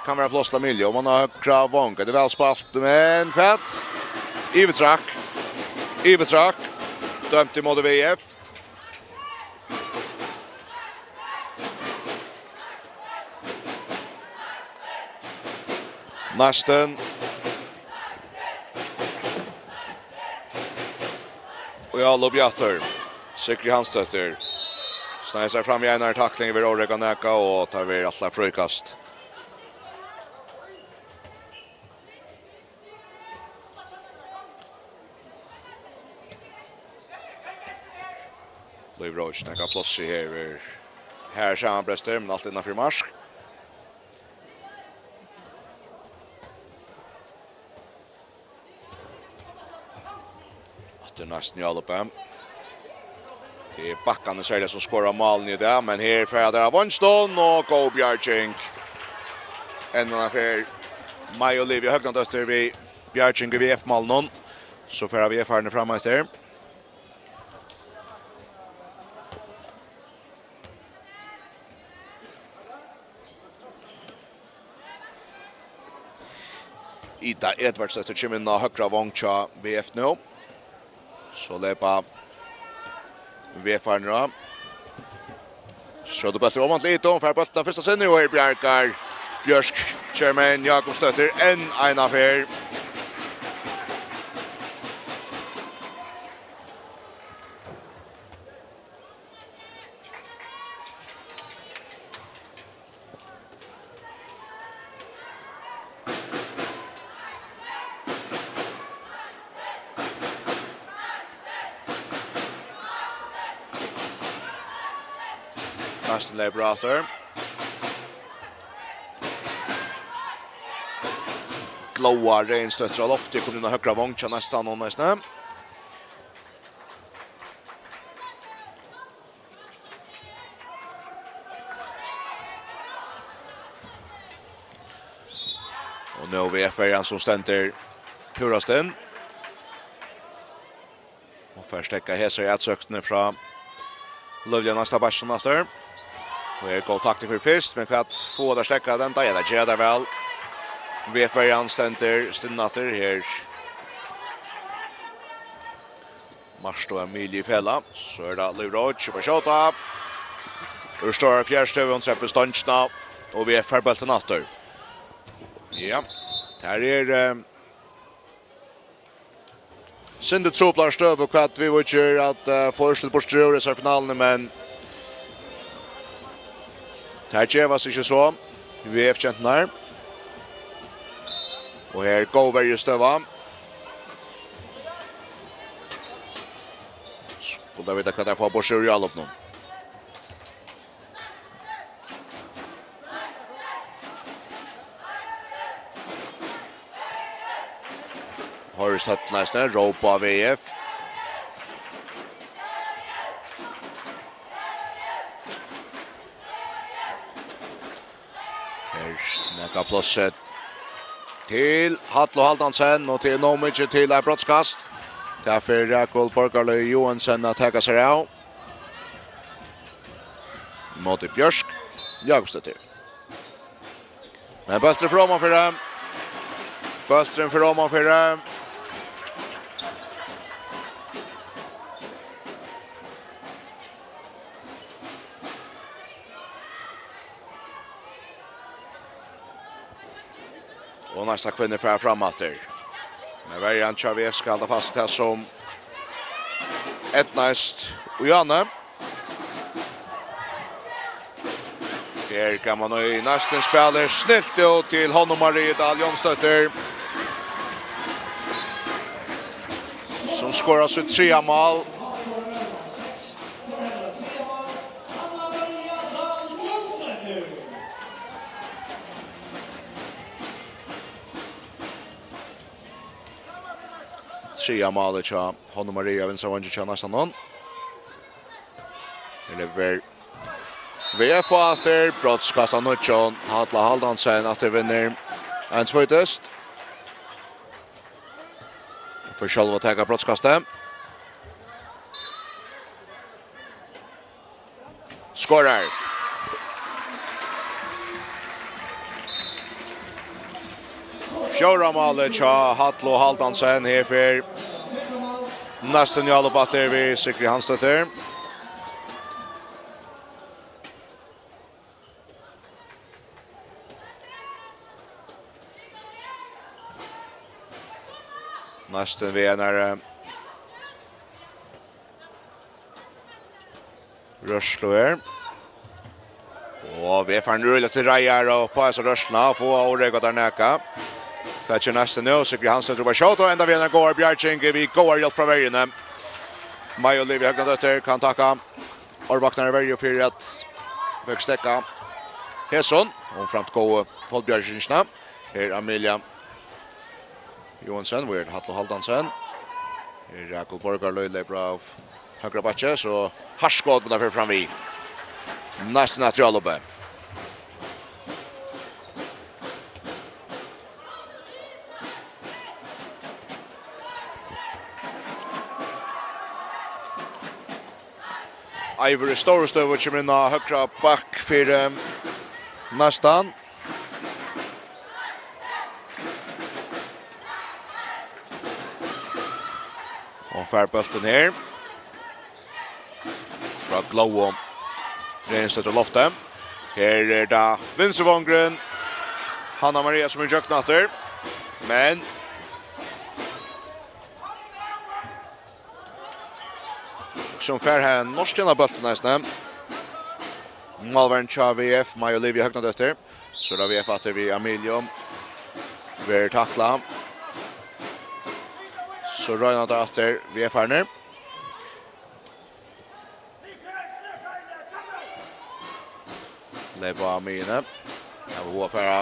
Kann vera pláss til Emilia, og man á høgra vong. Tað er væl spælt, men hvat? Yvirtrakk. Yvirtrakk. Dømt ímóti V F. Næstan. Og ja, Lubbi aftur. Sigrid Hansdóttir. Sneiðir sær fram í eina takling, verður órógvað nakað, og tað verður alt fríkast. Lív Roach, nakað pláss í her, er her samanbrestur, men alt innanfyri mark. Aftur næstan í álopið. Tað er bakkarnir serliga sum skora málini í dag, men her fara teir av vongdum og góð bjarging. Enn eina ferð Maja Olivia Høgnadóttir við bjarging í V F-málinum. So fara V F-arnir fram eftir. Ida Edvardsdóttir kemur inn á høgra vong hjá V F nú. So leypa V F-arnir á. Skjótur bóltur oman til Ida, hon fær bóltin av fyrsta sinni, og her bjargar Bjørk Germain Jakobsdóttir enn eina ferð. Næstin leypur aftur. Glóa Regnsdóttir á lofti, komin inn á høgra vong hjá næstan og næstan. Og nú er V F-verjan sum stendur púrastinn. Og fær steðgað hesa atsóknina frá Lívliga næsta bakkinum aftur. Og er góð takling fyri fyrst, men hvat fáa teir steðgað at enda? Ja, tað gera teir væl. V F-verjan stendur stinn aftur her. Marsto Emilie í felag. So er tað Liv Roach upp at skjóta. Úr stóra fjarstøðu, hon treftir stongina, og V F fær bóltin aftur. Ja, tað er, eh, sindur truplar støðu, hvat Viðvíkir at, eh, fáa úrslit burtur úr hesari finaluni, men tær gevast ikki so. V F-genturnar. Og her góð verjustøða. Skulu vita hvat tær fáa burtur úr í álopinum. Hoyrist høllin eisini rópa á V F. Her nakað pláss til Hallu Haldansen, og tað er nóg mikið til eitt brotskast. Tað fer Rakul Borgarløg Joensen at taka sær av. Móti Bjørk Jakobsdóttir. Men bólturin fer omanfyri. Bólturin fer omanfyri. Og næsta kvinna fer fram aftur. Men verjan hjá V F skal halda fast í tað sum eydnaðist Juliane. Her kann man í næstum spæla snilt út til Honnu Marie Dahl Jónsdóttir, sum skorar sítt triðja mál. Triðja málið hjá Honnu Marie, vinstra vangin hjá næstan hon. Her leypur V F aftur, brotskast av nýggjum. Halla Haldansen aftur vinnur ein tvídyst. Fer sjálv at taka brotskastið. Skorar. Fjórða málið hjá Hallu Haldansen. Her fer næstan í álop aftur við Sigrid Hansdóttir. Næstan við einari rørslu her. Og V F er øgiliga til reiðar og uppá hesa rørsluna, fáa órógvað teir nakað. Hvat ger næsti nú? Sigrid Hansen dropar skjót og endar við eina góða bjarging við góðari hjálp frá verjuni. Maja Olivia Høgnadóttir kann takka árvaknari verju fyri at fekk steðgað hesum. Umframt góðu fótbjargingina. Her Amelia Johansen, við Hallu Haldansen. Her Rakul Borgarløg leypur av Høgra bakki, so hart skot, men tað fer fram við. Næstan aftur í álopið. Eivør í Stórustøðu kemur inn á høgra bakk fyri næstan. Hon fær bóltin her. Frá Glóu. Reynsdóttir á lofti. Her er tað vinstri vongurin. Hanna Maria sum er gjøgnastur. Men sum fær her norskan bóltin eisini. Málverjin hjá V F, Maja Olivia Høgnadóttir. So er tað V F aftur við Ameliu. Verður taklað. So royna teir aftur, V F-arnir. Leypa á miðjuni. Her var hon at fara.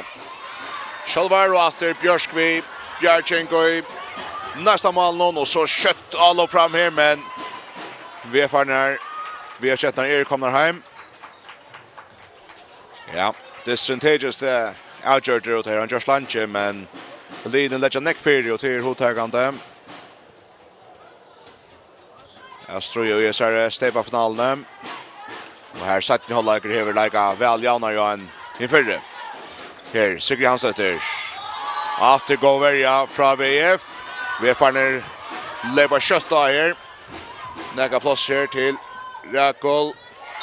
Sjálvar og aftur Bjørk við bjarging í næsta málinum, og so skjótt álop fram her, men V F-arnir, V F-genturnar eru komnar heim. Ja, tað er syntetiskt, eh, avgjørt út her. Hann gjørt slangi, men liðini leggja nógv fyri, og tað er hugtakandi. At stríða í hesari steypafinaluni. Og her seinni hálvleikur hevur leikað væl javnari enn hin fyrri. Her, Sigrid Hansdóttir. Aftur góð verja frá V F. V F-arnir leypa skjótt á her. Nakað pláss her til Rakul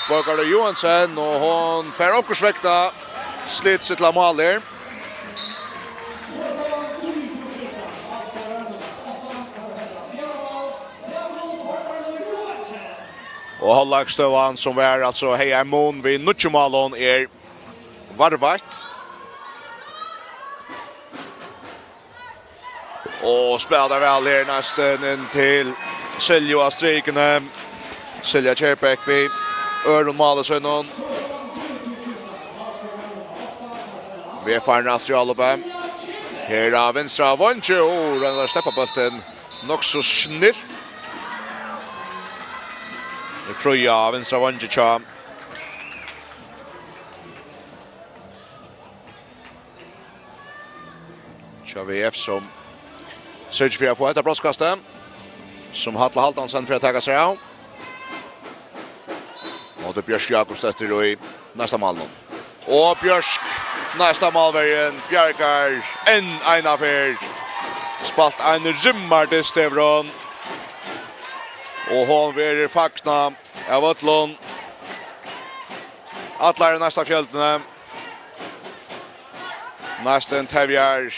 Borgarløv Johansen, og hon fær onkursvegna slitið seg til at mála her. Og hálvleiksstøðan, sum var, altso, hevði ein mun við níggju málum, er varðveitt. Og spælir væl her næstan inn til Silju á strikuni. Silja Kjærbeck við øðrum máli sínum. V F-arnir aftur í álopið. Her á vinstra vongi. Og roynir at sleppa bóltin. Nokk so snilt. Fríða á vinstra vongi hjá hjá V F, sum syrgir fyri at fáa hetta brotskastið, sum Halla Haldónsen fer at taka sær av. Móti Bjørk Jakobsdóttir í næsta málinum. Og Bjørk, næsta málverjin, bjargar enn eina ferð. Spælt ein rimmar dyst, hevur hon. Og hon verður fagnað av øllum. Allar í næsta fjøldini. Næstan tevjar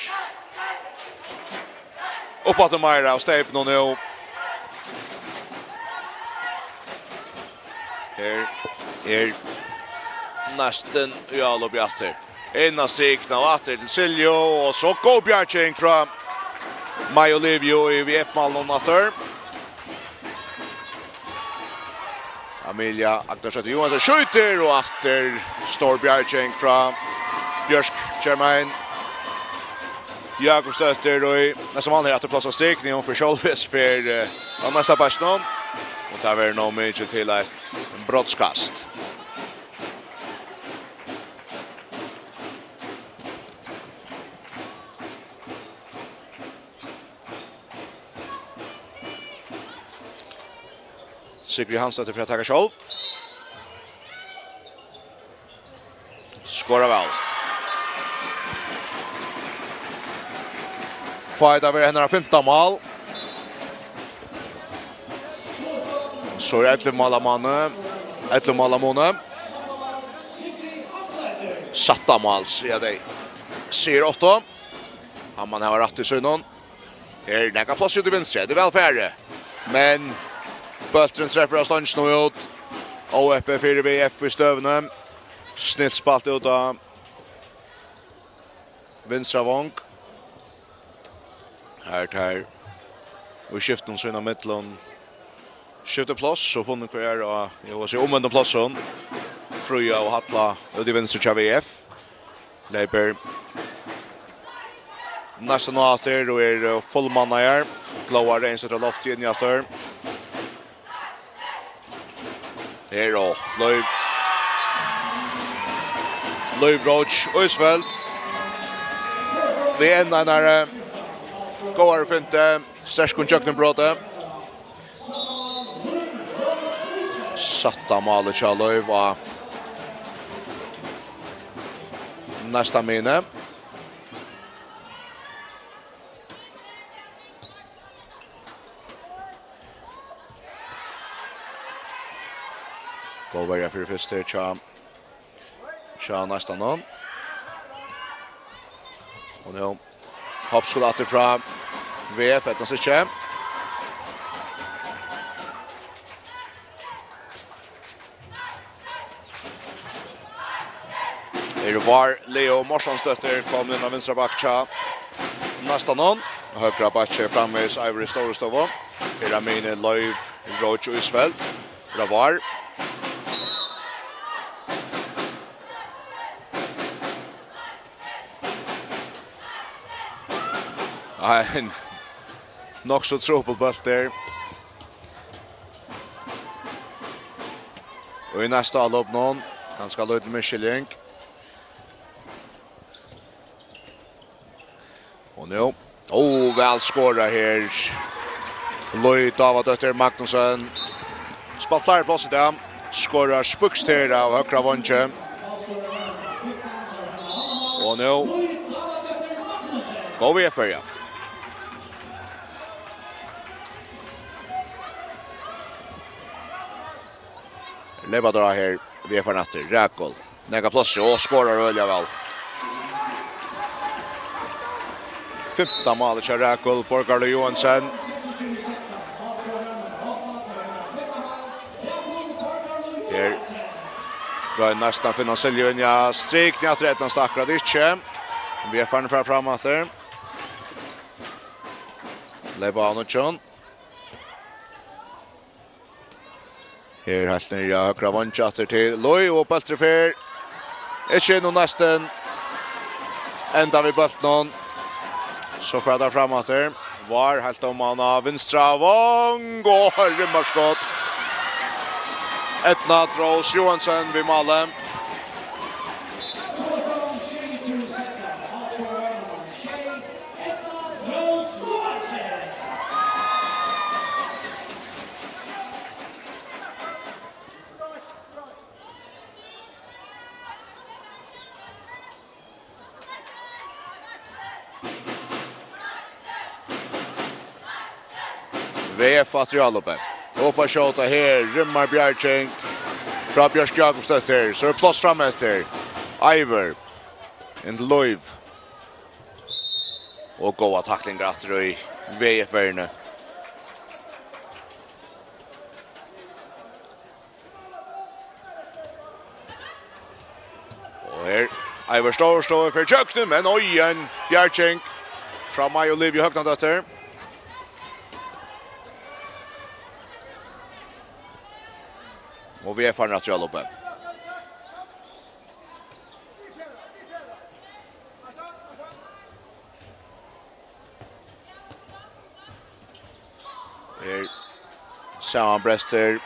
upp aftur meira av steypinum nú. Her er næstan, ja, álopið aftur. Inn á strikuna og aftur til Silju, og so góð bjarging frá Maja Olivia í V F-málinum aftur. Amelia Agnarsdóttir Johansen skjýtur, og aftur stór bjarging frá Bjørk Germain Jakobsdóttir, og í næsta mál her aftur pláss á strikuni, hon fer sjálv, fer, eh, á næsta bakkinum, og tað verður nóg mikið til eitt brotskast. Sigrid Hansdóttir fer at taka sjálv. Skorar væl. Fáa tað vera hennara fimta mál. So er ellivu mála muni. Ellivu mála muni. Sætta mál, siga tey. Sigur átta. Hann man hava rætt í sínum. Her er nakað pláss út í vinstru, tað er væl farið. Men bólturin trefur av stongini og út. Óheppið fyri V F í støðuni. Snilt spælt út á vinstra vong. Her tær í skiftinum sín á millum. Skifti pláss og funnu hvør á, eg vil siga, umvendum plássum. Fríða og Halla út í vinstru hjá V F. Leypur næstan á aftur og er, eh, fullmannaður. Glóa Reynsdóttir á lofti inni aftur. Her og Lív. Lív Roach Isfeldt. Við enn einari góðari fintu. Sterkum gjøgnumbroti. Sætta málið hjá Lív á næsta minu. Góð verja fyri fyrst her hjá, hjá næsta nú. Og nú hoppskot aftur frá V F, eydnast ikki. Er Vár Leo Mortensdóttir komin inn á vinstra bakka hjá næsta nú. Høgra bakki er framvegis Ivory Stórustovu. Her er mini Lív Roach Isfeldt. Her er Vár. Nei, ein nokk so trupul bóltur. Og í næsta álop nú, kanska lítil misskiljing. Og nú, ó, væl skorað her. Lív Dávadóttir Magnussen. Spælt fleiri pláss í dag. Skorar spíkst her av høgra veingi. Og nú, góð við F R, ja. Leypa teir á her, V F-arnir aftur. Rakul. Nakað pláss og skorar øgiliga væl. Fimta málið hjá Rakul, Borgarlív Joensen. Her roynir næstan at finna Silju inn, ja, strikni aftur, eydnast akkurát ikki. V F-arnir fara fram aftur. Leypa á nýggjum. Her heilt niðri á høgra veingi aftur til Lív og bólturin fer ikki inn og næstan enda við bóltinum. So fara teir fram aftur. Vár heilt oman á vinstra vong og rimmarskot. Eydna Drós Joensen við málið. V F aftur í álopið. Upp at skjóta her, rimmar bjarging frá Bjørk Jakobsdóttir. So er pláss fram eftir. Eivør. Inn til Lív. Og góðar taklingar aftur í V F-verðini. Og her, Eivør Stór, Stór fer gjøgnum, men oj, ein bjarging frá Maja Olivia Høgnadóttir. Og V F-arnir aftur í álopið. Her samanbrestur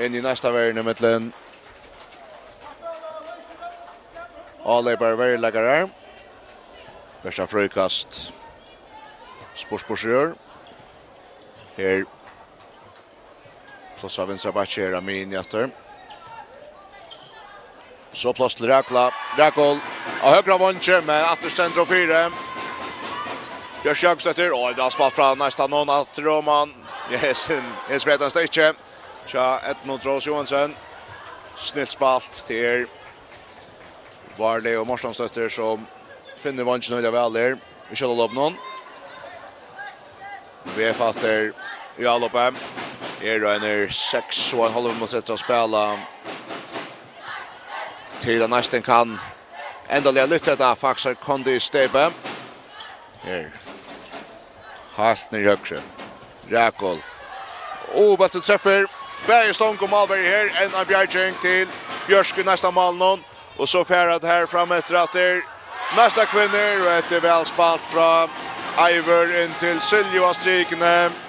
inn í næsta verðin í millum áleypara, verjuleikarar. Besta fríkast. Spurs, spurs, rør. Her pláss á vinstra bakki, her er Mini aftur. So pláss til Rakula. Rakul á høgra veingi, men aftur stendur hon fyri. Bjørs Jakobsdóttir, og tað er spælt frá næstan hon aftur, og man, ja, hesin, hesin spretar ikki. Tja, Edmund Rós Johansen. Snilt spælt til Varli og Mortensdóttir, sum finnur veingin øgiliga væl her í skjótaloppinum. V F aftur í álopið. Eru einir seks og ein hálvur minuttir eftir at spæla. Til at næstan kann endaliga lyfta hetta Faxe Kondi-steypið. Her. Heilt niðri høgri. Rakul. Og bólturin treftir. Bæði stong og málverji her. Enn ein bjarging til Bjørk í næsta málinum. Og so fer tað her fram eftir aftur. Næsta kvinnur, og hetta er væl spælt frá Eivør inn til Silju á strikuni.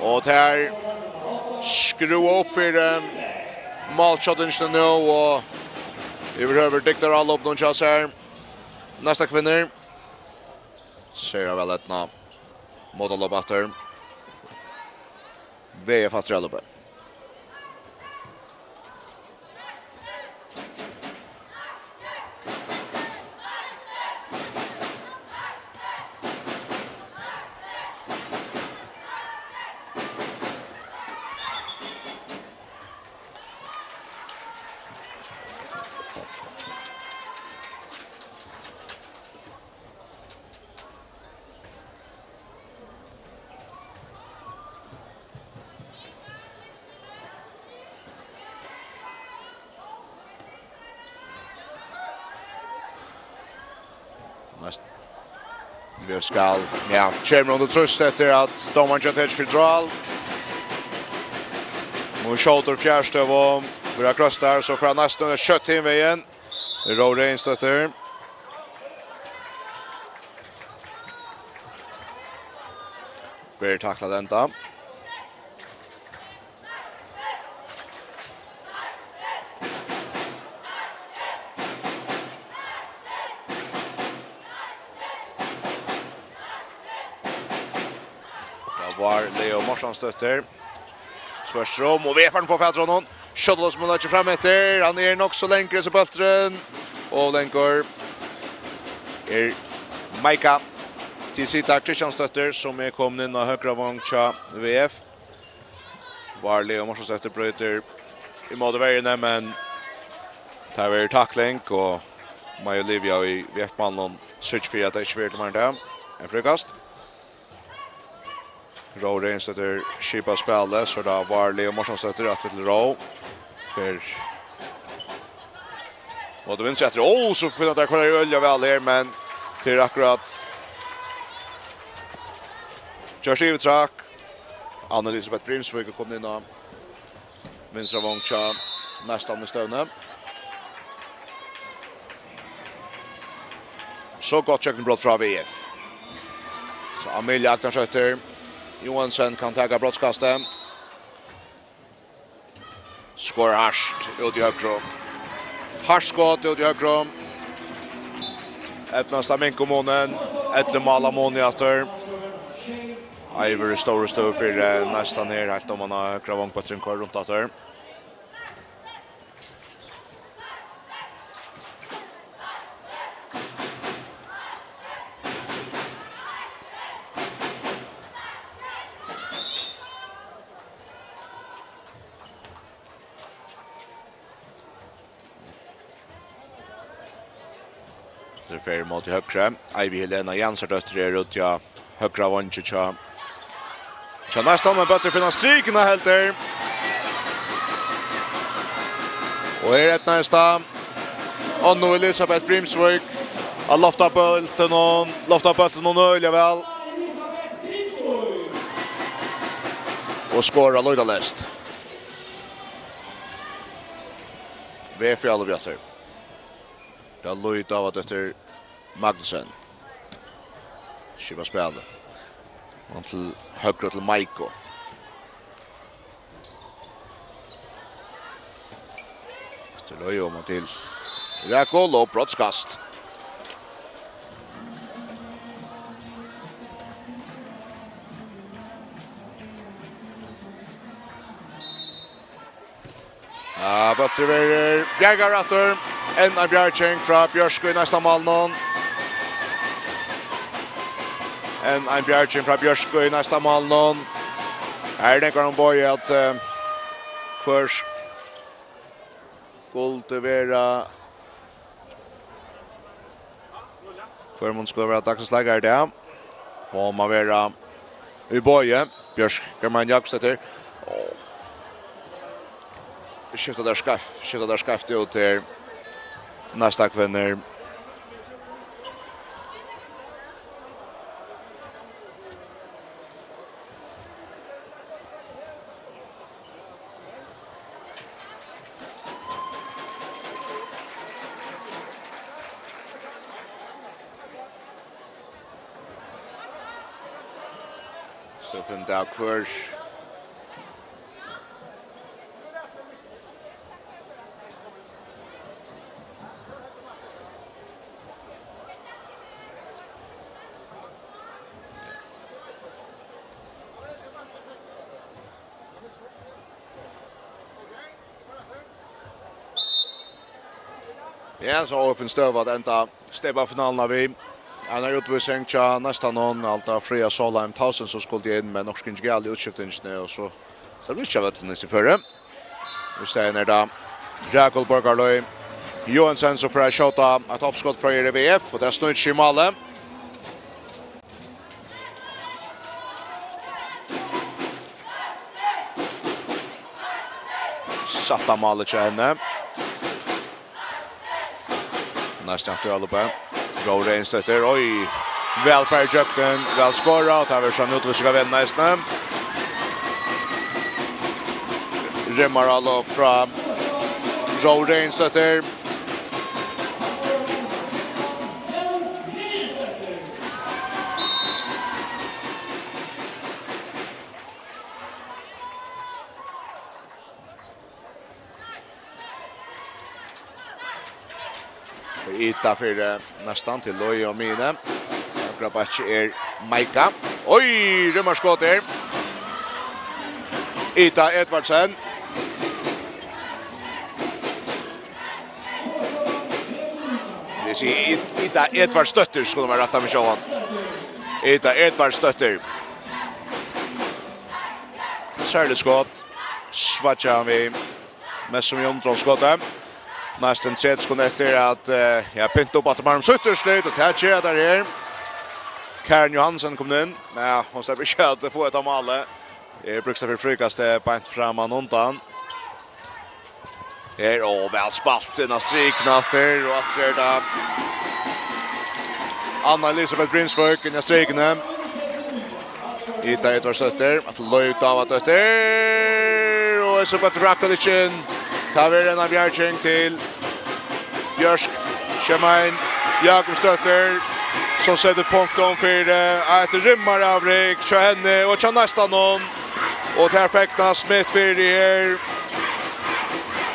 Og tær skrúva upp fyri, eh, málskjótingini nú, og yvirhøvur dygdarálopinum hjá sær. Næsta kvinnur. Sera væl eydnað. Mótálop aftur. V F aftur á álopið. Næst. V F skal, ja, kemur undir trýst eftir at dómarin ger tað fyri drál. Nú skjótur fjarstøðu, verður krossað har, so fer hann næstan skjótt hin vegin. Rói Regin støttir. Ber takla at enda. Tað var Leo Morsansdóttir. Tvørtur um, og V F farin at fáa fatur á honum. Skjóta sum hann leggur fram eftir. Hann er nokk so langur, hesin bólturin. Og langur er Maika Tisita Kristiansdóttir, sum er komin inn á høgra vong hjá V F. Var Leo Morsansdóttir brýtur ímóti verjuni, men tað verður takling, og Maja Olivia í V F-mannum syrgir fyri, at tað ikki verður til meira enn tað. Ein fríkast. Rói Reginsdóttir skipar spælið, so er tað Varli og Morsansdóttir aftur til Rói. Fer. Og tað vinstru aftur. Ó, so finna tær hvør er øgiliga væl her, men tað er akkurát gjørt yvirtrak. Anna Elisabeth Brimsvík er komin inn á vinstra vong hjá næstan við støvni. So gott gjøgnumbrot frá V F. So Amelia Agnarsdóttir Johansen kann taka brotskastið. Skorar hart út í høgru. Hart skot út í høgru. Eydnast at minka munin. Ellivu mála muni aftur. Eivør í stóru støðu fyri, eh, næstan her, heilt um hann á høgra vong, bólturin koyrir runt aftur. Tað fer móti høgru. Eivi Helena Jansardóttir er úti á høgra vongi hjá, hjá næstan, men bólturin finnur strikuna heldur. Og her eydnaðist tað Annu Elisabeth Brimsvík at lofta bóltin og, lofta bóltin og øgiliga væl. Og skora lýtaleyst. V F í álopið aftur. Tað lýta av at eftir Magnussen. Skipar spælið. Og til høgru til Maiko. Eftir Leo og til Rakul og brotskast. Ja, bólturin verður bjargaður aftur. Enn ein bjarging frá Bjørk í næsta málinum. Enn ein bjarging frá Bjørk í næsta málinum. Her er nógvar umboð at, eh, hvør skuldi vera Hvør man skal vera dagsins leikari í dag? Hon má vera í boði. Bjørk Germain Jakobsdóttir. Skifta tær skeivt, skifta tær skeivt út her. Næsta kvinnur. So finna tey av hvør Ja, so opin støða at enda steypafinaluna við. Ein útvísing hjá næstan hon, Alda Fríða Solheim Tausen, sum skuldi inn, men nokk ikki galið í útskiftingini, og so sær ikki av øllum í føri. Í staðin er tað Rakul Borgarløy Johansen, sum fer at skjóta eitt uppskot frá R V F, og tað snýr seg í málið. Sætta málið hjá henni. Næstan aftur á luppu. Ró Regnsdóttir, oj. Væl farið gjøgnum, væl skorað, og tað verður so ein útvísing av henni eisini. Rimmarálop frá Ró Regnsdóttir. Og Ida fyri, eh, næstan til Logi og Mine. Høgra bakki er Maika. Oj, rimmarskot her. Ida Edvardsen. Eg sigi Id-, Ida Edvardsdóttir, skuldi verið rætt av meg sjálvan. Ida Edvardsdóttir. Serligt skot. Svajar hann við, mest sum í umdráttarskoti. Næstan tretivu sekund eftir at, eh, ja, pynta upp aftur um sítt úrslit, og tað gera teir her. Karen Johansen komin inn, men ja, hon sleppur ikki at fáa eitt av málið. Er brúkst fyri fríkast, eh, beint framman undan. Her, og væl spælt inn á strikuna aftur, og aftur er tað Anna Elisabeth Bringsvik inn á strikuna. Ida Edvardsdóttir, at Løy Davadóttir, og Elisabeth Rakkalikin. Tað verður ein bjarging til Bjørk Shermaine Jakobsdóttir, sum setir punktum fyri, eh, eitt rimmaravrik hjá henni og hjá næstan hon. Og tær fegnar Smith fyri her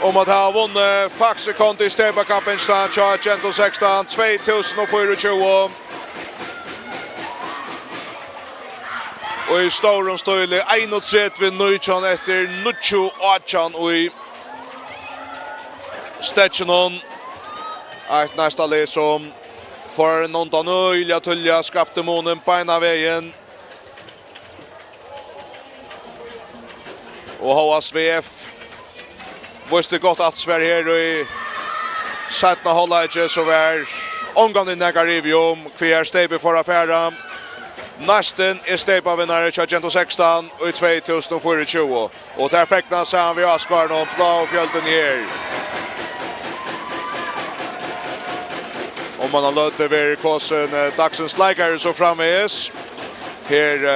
um at hava vunnið Faxe Kondi Steypakappingina hjá Gentle sekstan tvey túsund og fýraogtjúgu. Og í stórum stíli, einogtretivu nítjan eftir níggju átjan í steðginum. Eitt Neistalið sum fór undan øgiliga tíðliga, skapti munin beinan vegin. Og hóast V F vísti gott aftursvar her í seinna hálvleiki, so var ongantíð nakar ivi um, hvar steypið fór at fara. Neistin er steypavinnari hjá Gentle sekstan í tvey túsund og fýraogtjúgu, og tær fegna saman við áskoðarunum bláu fjøldini her. Og um eina løtu verður kosin, eh, dagsins leikari so framvegis. Her, eh,